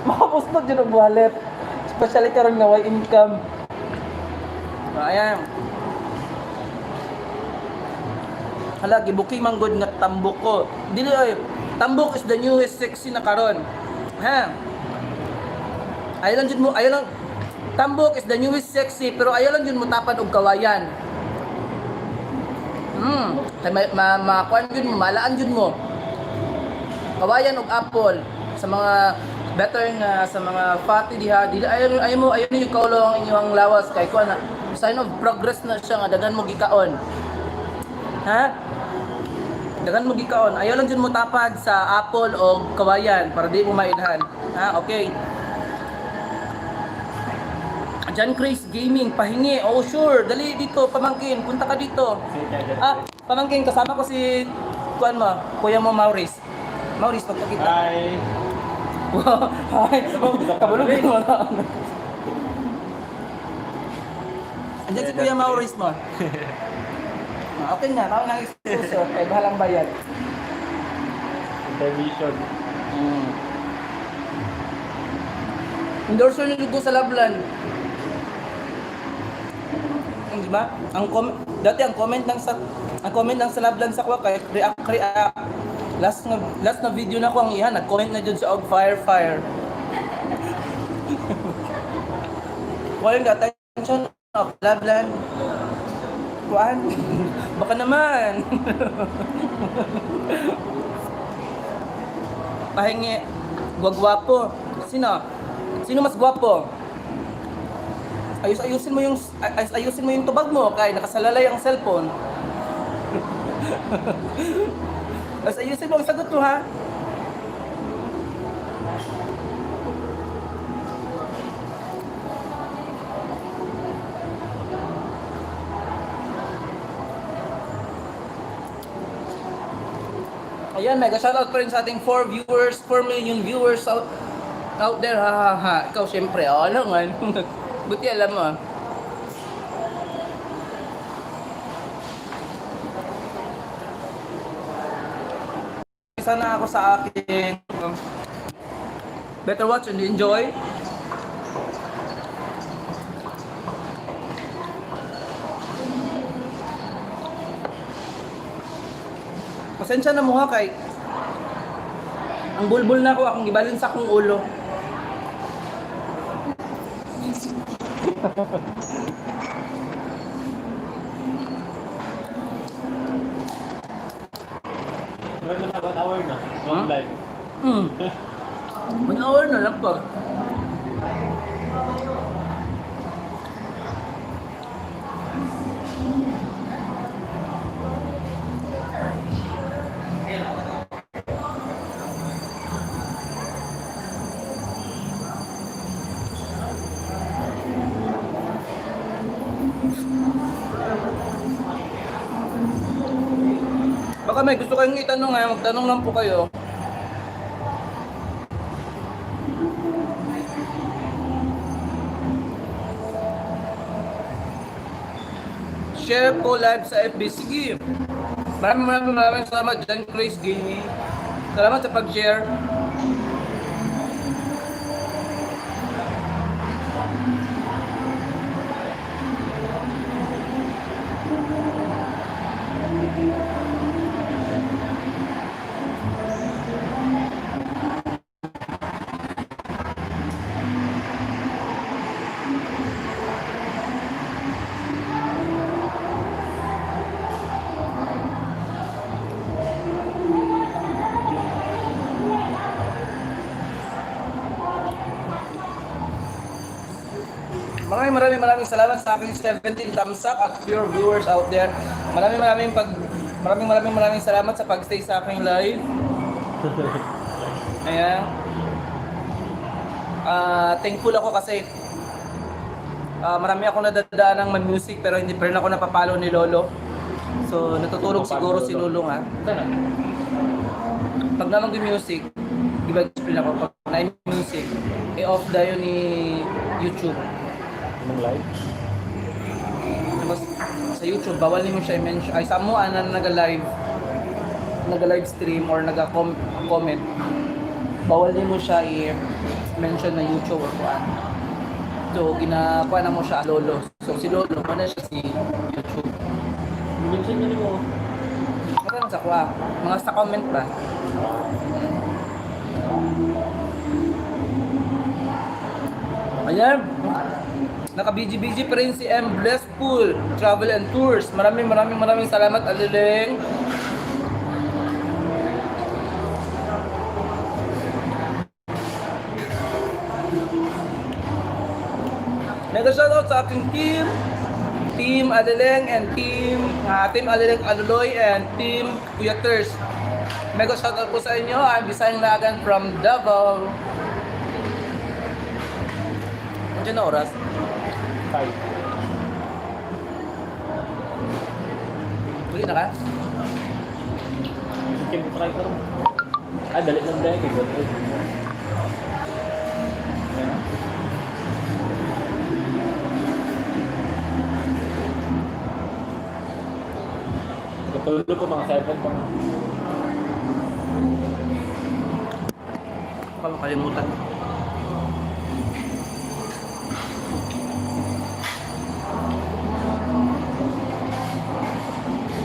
Makabustot yun ang wallet. Especially karon nga way income. So, ayan. Hala, gibuking man good nga tambok ko. Dili oy, tambok is the newest sexy na karon. Ha? Ayaw lang jud mo, ayaw lang. Tambok is the newest sexy pero ayaw lang jud mo tapad og kawayan. Kay ma, ma, ma kuan jud mo, malaan jud mo. Kawayan og apple sa mga better nga sa mga fatty diha, dili ayaw ayaw mo ayaw ninyo kaulo ang inyong lawas kay kuan na sign of progress na siya nga daghan mo gikaon. Ha? Daghan mo gikaon. Ayaw lang jud mo tapad sa apple o kawayan para di mo mailhan. Ha? Okay. John Chris Gaming, pahingi. Oh, sure. Dali dito, pamangkin. Punta ka dito. Ah, pamangkin, kasama ko si kuan mo, kuya mo Maurice. Maurice, pagpakita. Hi. Wow, hi. Kabulog mo na. Andiyan si Kuya Maurice mo. Ah, okay na, tama na ang excuse. Okay, bahalang bayad. Intermission. Endorser ni Lugo sa Lablan. Di ba? Ang dati ang comment lang sa Lablan sa kwa kay react react. Last na video na ko ang iha nag-comment na jud sa og fire fire. Walang attention of Lablan. Kuan. Baka naman. Pahingi. Gwagwapo. Sino? Sino mas gwapo? Ayos ayusin mo yung tubag mo kay nakasalalay ang cellphone. Ayos ayusin mo ang sagot mo, ha. Ayan, mega shoutout pa rin sa ating 4 viewers, 4 million viewers out there. Ha ha ha. Ikaw syempre, oh, alam nga. Buti alam mo, ah. Sana ako sa akin. Better watch and enjoy. Pasensya na mo ha kay ang bulbul na ako akong gibalin sa akong ulo. Meron na 1 hour na. One Huh? live. 1 hour na lang pa. Baka may gusto kayong itanong ngayon, magtanong lang po kayo. Share ko live sa FB. Sige. Maraming maraming maraming salamat, John Chris Gaming. Salamat sa pag-share. Maraming maraming maraming salamat sa aking 17 thumbs up at pure viewers out there. Maraming maraming maraming salamat sa pag-stay sa aking live. Ayan. Ah, thankful ako kasi marami akong nadadaan ng music pero hindi pa rin ako napapalo ni Lolo. So natutulog siguro si Lolo nga. Pag naman yung music, di ba explain ako, pag na music, i-off dayon ni YouTube. Anong live? Tapos sa YouTube, bawal nimo siya i-mention. Ay, sa mo, ana naga-live, naga-live stream or naga-comment, bawal nimo siya i-mention na YouTube or kuan. So, ginakuha na mo siya Lolo. So, si Lolo, mana siya si YouTube. Mention na mo. Ano sa kuha? Mga sa comment ba? Ayan. Naka-busy-busy pa rin si M. Blesspool Travel and Tours. Maraming maraming maraming salamat, Aliling. Mega shoutout sa aking team. Team Alileng and Team Alileng Aluloy and Team Kuya Ters. Mega shoutout po sa inyo. I'm Bisayang Lagan from Davao. Andiyan na oras. 5. Uli na ka? Chicken fry ko rin. Ah, dali lang dahil kay God. Ayan. Katulog ko mga 7 pa. Baka makalimutan.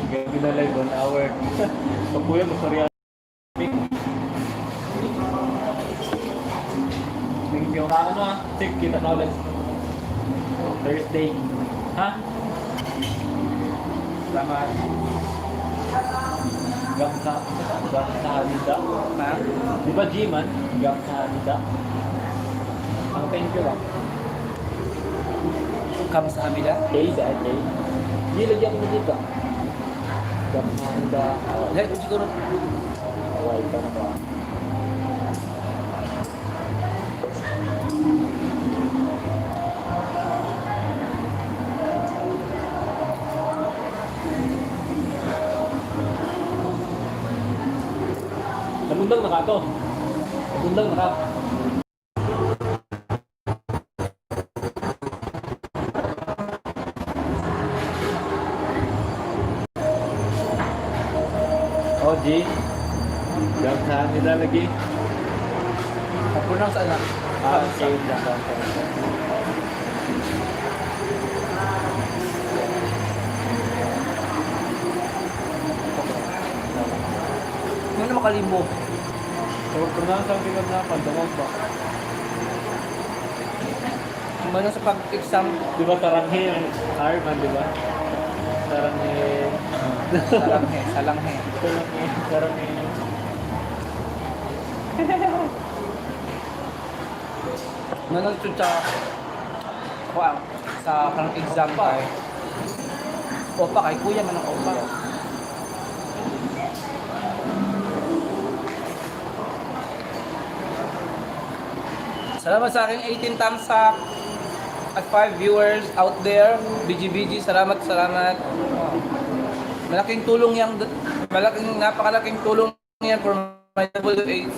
Gabi na live, 1 hour. Pag kuya, masarya. Thank you. Ano ah? Sige, kita na ulit. Thursday. Ha? Salamat. Gamsa. Gamsa Hamida. Ha? Di ba G-man? Gamsa Hamida. Ang thank you ah. Kamsahamnida. K da K. G, lagyan mo dito. Gamsa Hamida. Lahat siguro. Hawaii ka na ba? Nabundang na ka to. Nabundang na ka. Oh, G. Gamsahamnida lagi. Kapunang sa anak. Ah, okay. Gamsahamnida. Ano makalimo? So, kung nasa ang tingnan na, pandamog ba? Ano sa pag-exam? Di ba taranghe ang R man, di ba? Taranghe. Salanghe, salanghe. Taranghe, taranghe. Manang sa kuang sa kanang exam kay Opa kay kuya man ang opa. Salamat sa aking 18 thumbs up at 5 viewers out there. BGBG, salamat, salamat. Malaking tulong yang malaking napakalaking tulong yan for my WH.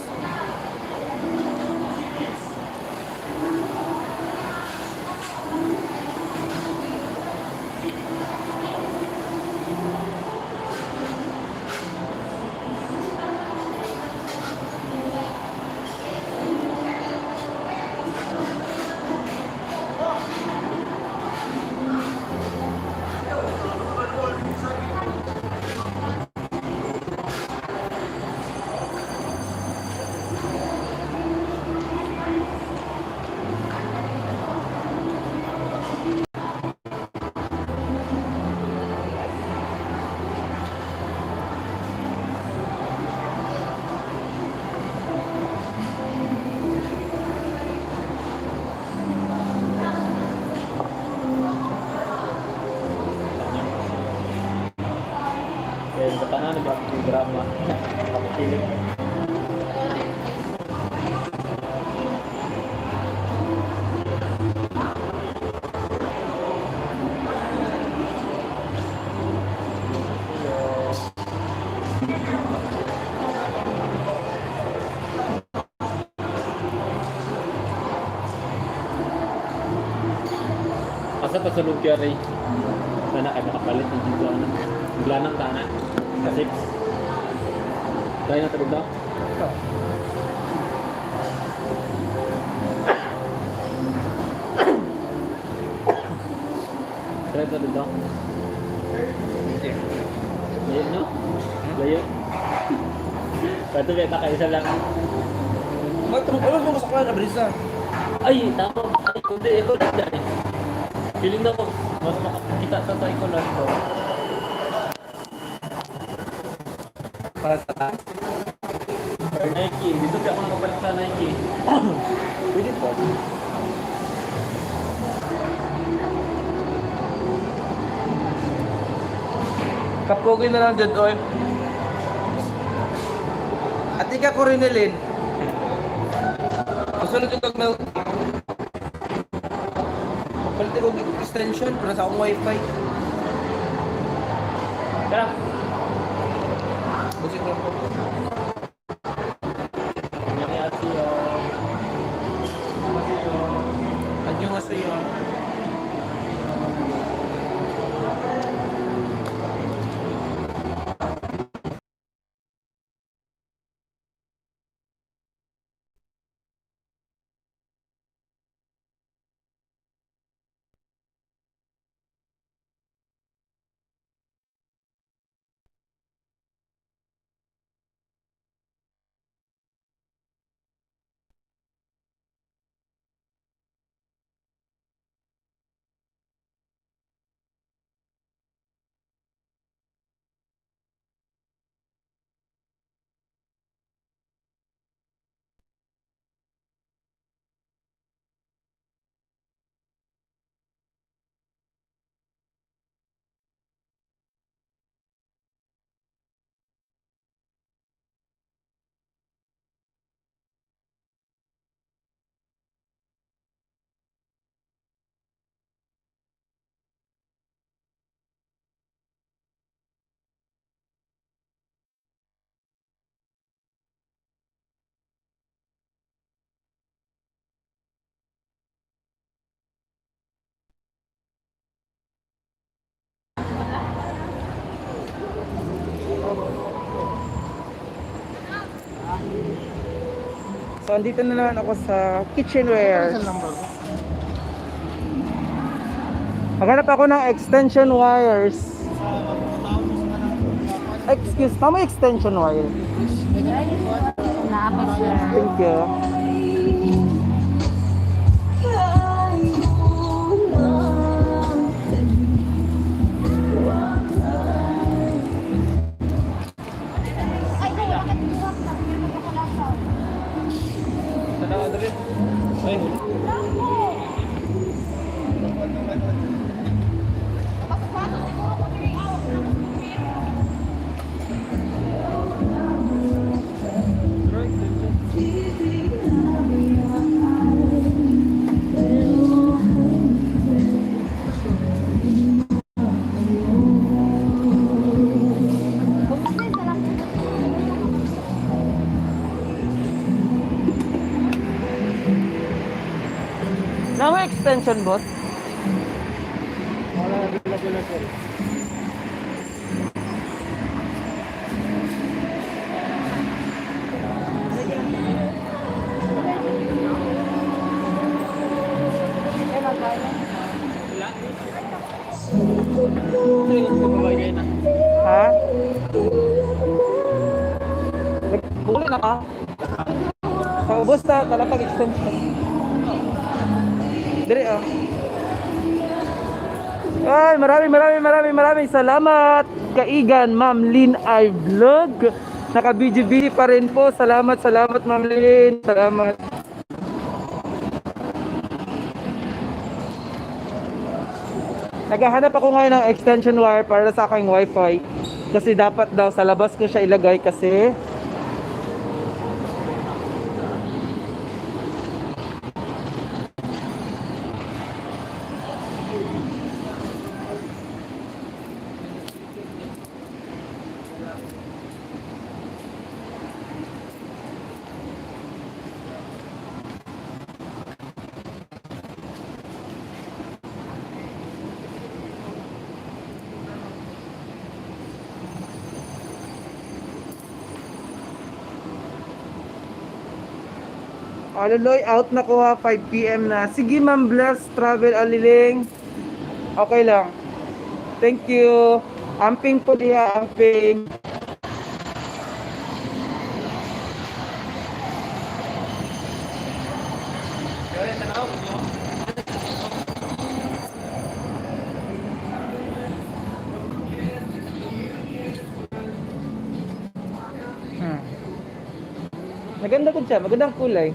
Kaya sa tanan, nag drama. Pakikilig. Asa pa sa lumpia rin? Sana kay makapalit ng dito ano. Bigla ng tana. Sa 6. Tayo na tulog daw. Tayo na tulog daw. Layo no? Layo. Pato beta kayo isa lang. Magtulog mo sa kuya na brisa. Ay, tama. Ay, kundi. Ikaw lang dyan. Feeling na ko, mas makakita sa tayo ko lang to. Para sa taas. Or Nike. Dito pa ako mabalik sa Nike. Pwede po. Kapogi na lang dyan, oy. At ika ko rin nilin. Gusto na kag milk. Palit ko extension para sa akong wifi. Tara. Busik lang ko. Annyeonghaseyo. Annyeonghaseyo. So, andito na naman ako sa kitchenware. Maghanap ako ng extension wires. Excuse, tama yung extension wire. Thank you. Tanaw, dali. Ay, huli. Nama extension, boss? Ha? Nagkulit na ka? So, boss, ta, talapag extension. Dire oh. Ay, marami marami marami maraming salamat kaigan Ma'am Lynn I Vlog. Naka BGB pa rin po. Salamat, salamat Ma'am Lynn. Salamat. Naghahanap ako ngayon ng extension wire para sa aking wifi. Kasi dapat daw sa labas ko siya ilagay kasi Aloloy, out na ko ha, 5 p.m. na. Sige ma'am, bless, travel aliling. Okay lang. Thank you. Amping po diha, amping. Maganda ko siya, magandang kulay.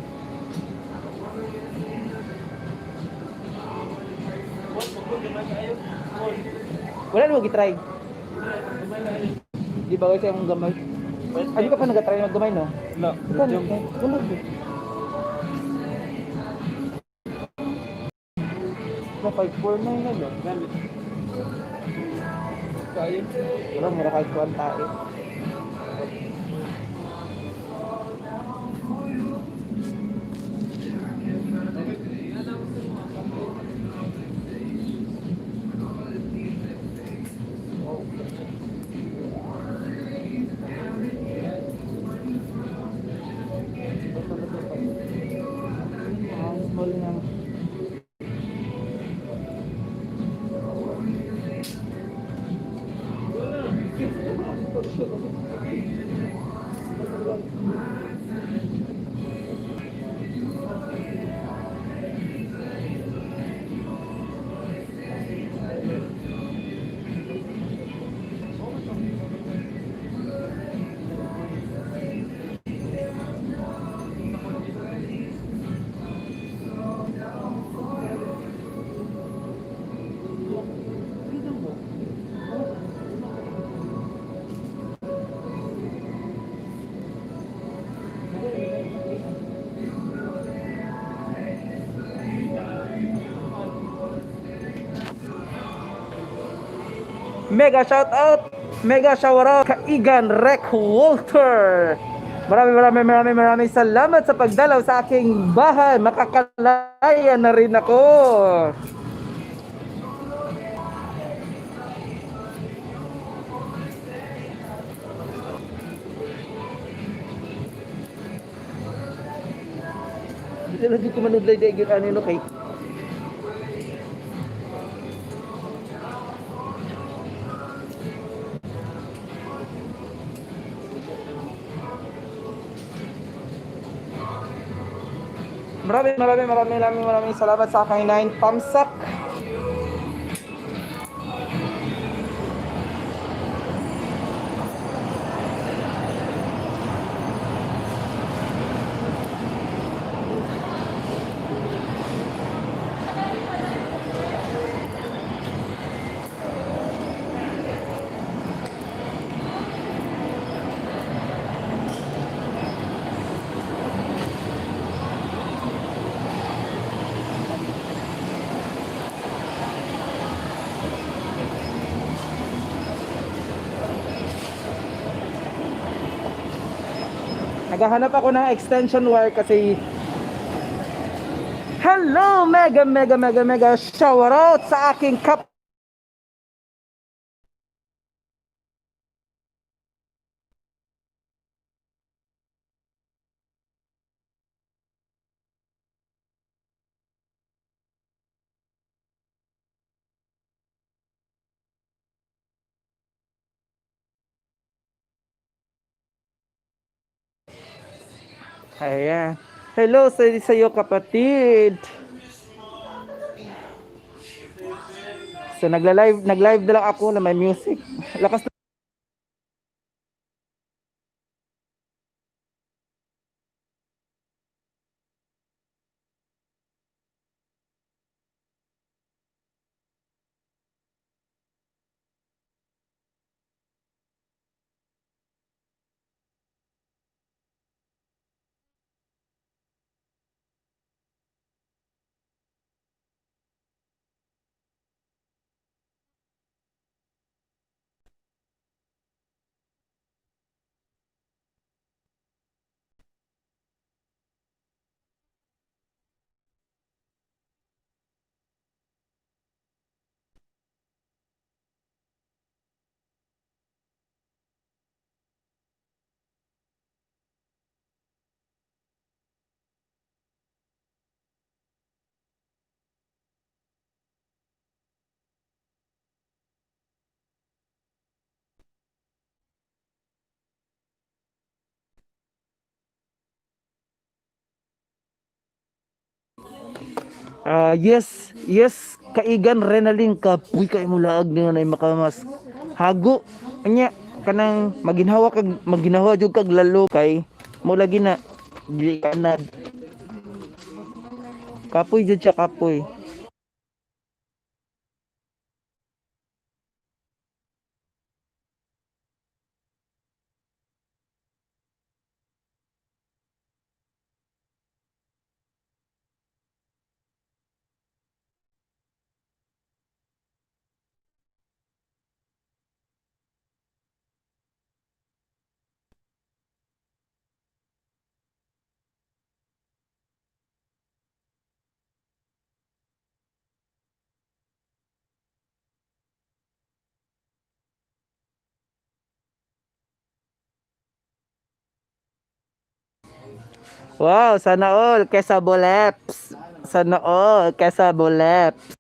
Wala na gitry. Di ba kasi ang gamay? Ay, di ka pa nag-try maggamay, no? Wala. Ikaw, wala. Mo 549 na lang. Gamit. Kayo. Pero mura kag kuan tayo. Ah, small na. Mega shout out, mega shout out Kaigan Rec Walter. Marami marami marami marami salamat sa pagdalaw sa aking bahay. Makakalaya na rin ako. Dito lagi ko manudlay dahil gyud ani no kay. Marami marami marami marami maraming salamat sa aking nine pamsak. Naghahanap ako ng extension wire kasi. Hello! Mega, mega, mega, mega shower out sa aking kap. Ayan. Hello sa iyo, kapatid. So nagla-live, nag-live na lang ako na may music. Lakas. Ah, yes, yes, kaigan Renalyn kapoy kay mo laag nga nay makamas. Hago anya kanang maginhawa kag maginhawa jud kag lalo kay mo lagi na dili ka na. Kapoy jud siya, kapoy. Wow, sana all kesa boleps. Sana all kesa boleps.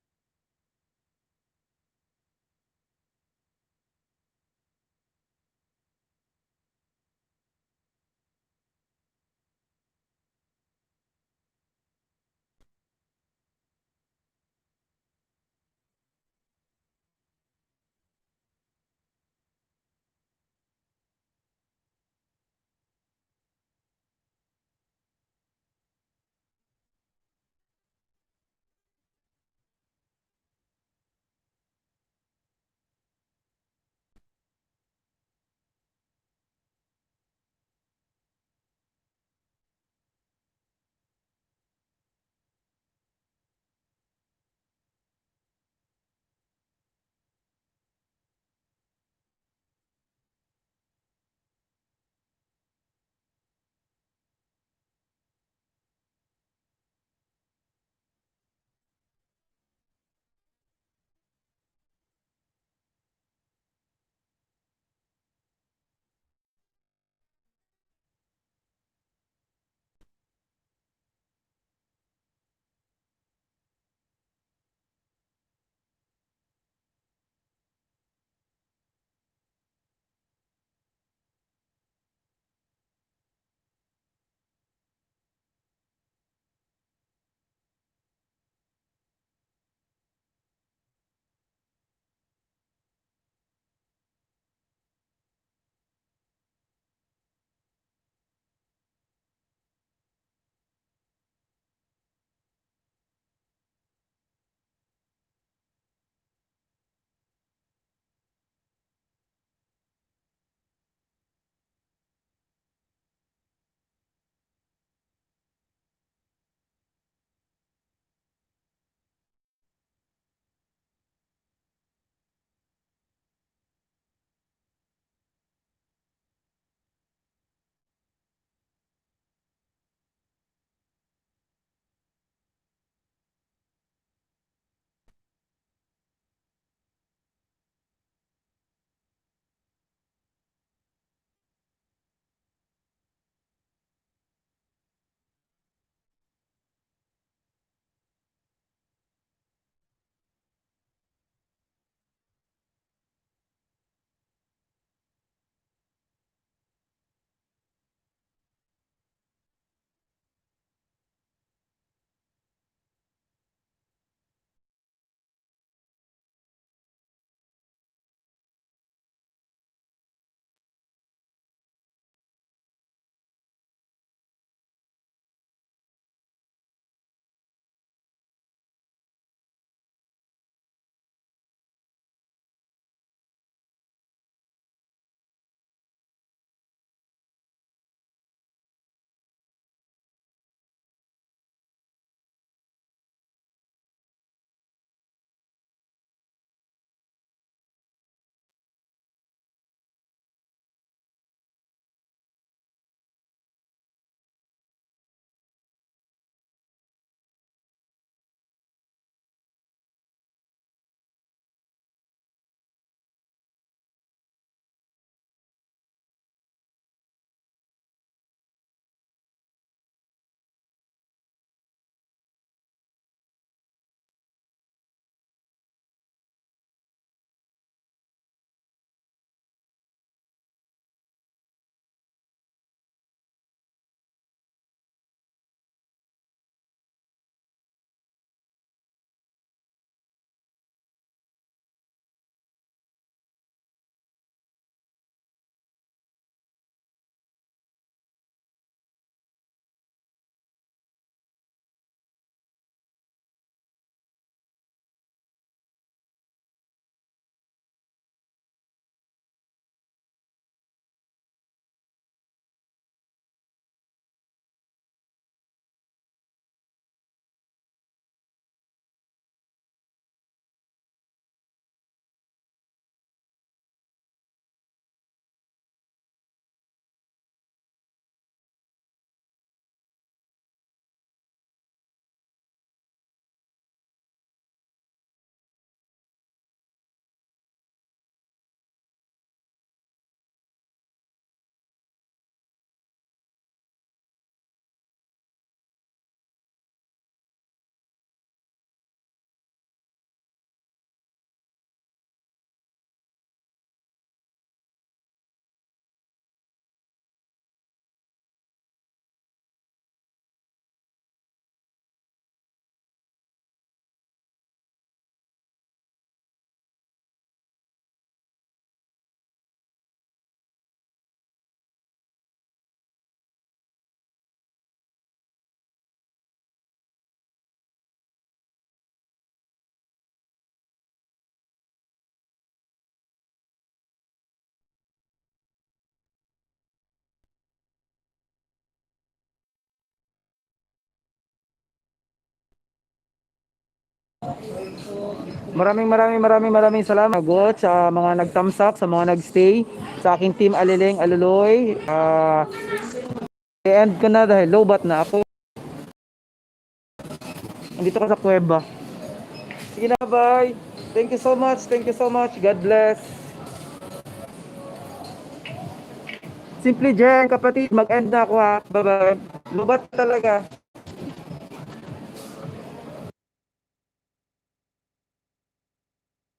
Maraming maraming maraming maraming salamat, God, sa mga nagtamsak, sa mga nagstay, sa aking team Alileng Aluloy. I-end ko na dahil lowbat na ako. Andito ka sa kuweba. Sige na, bye. Thank you so much. Thank you so much. God bless. Simply Jen, kapatid, mag-end na ako ha. Bye-bye. Lubat talaga.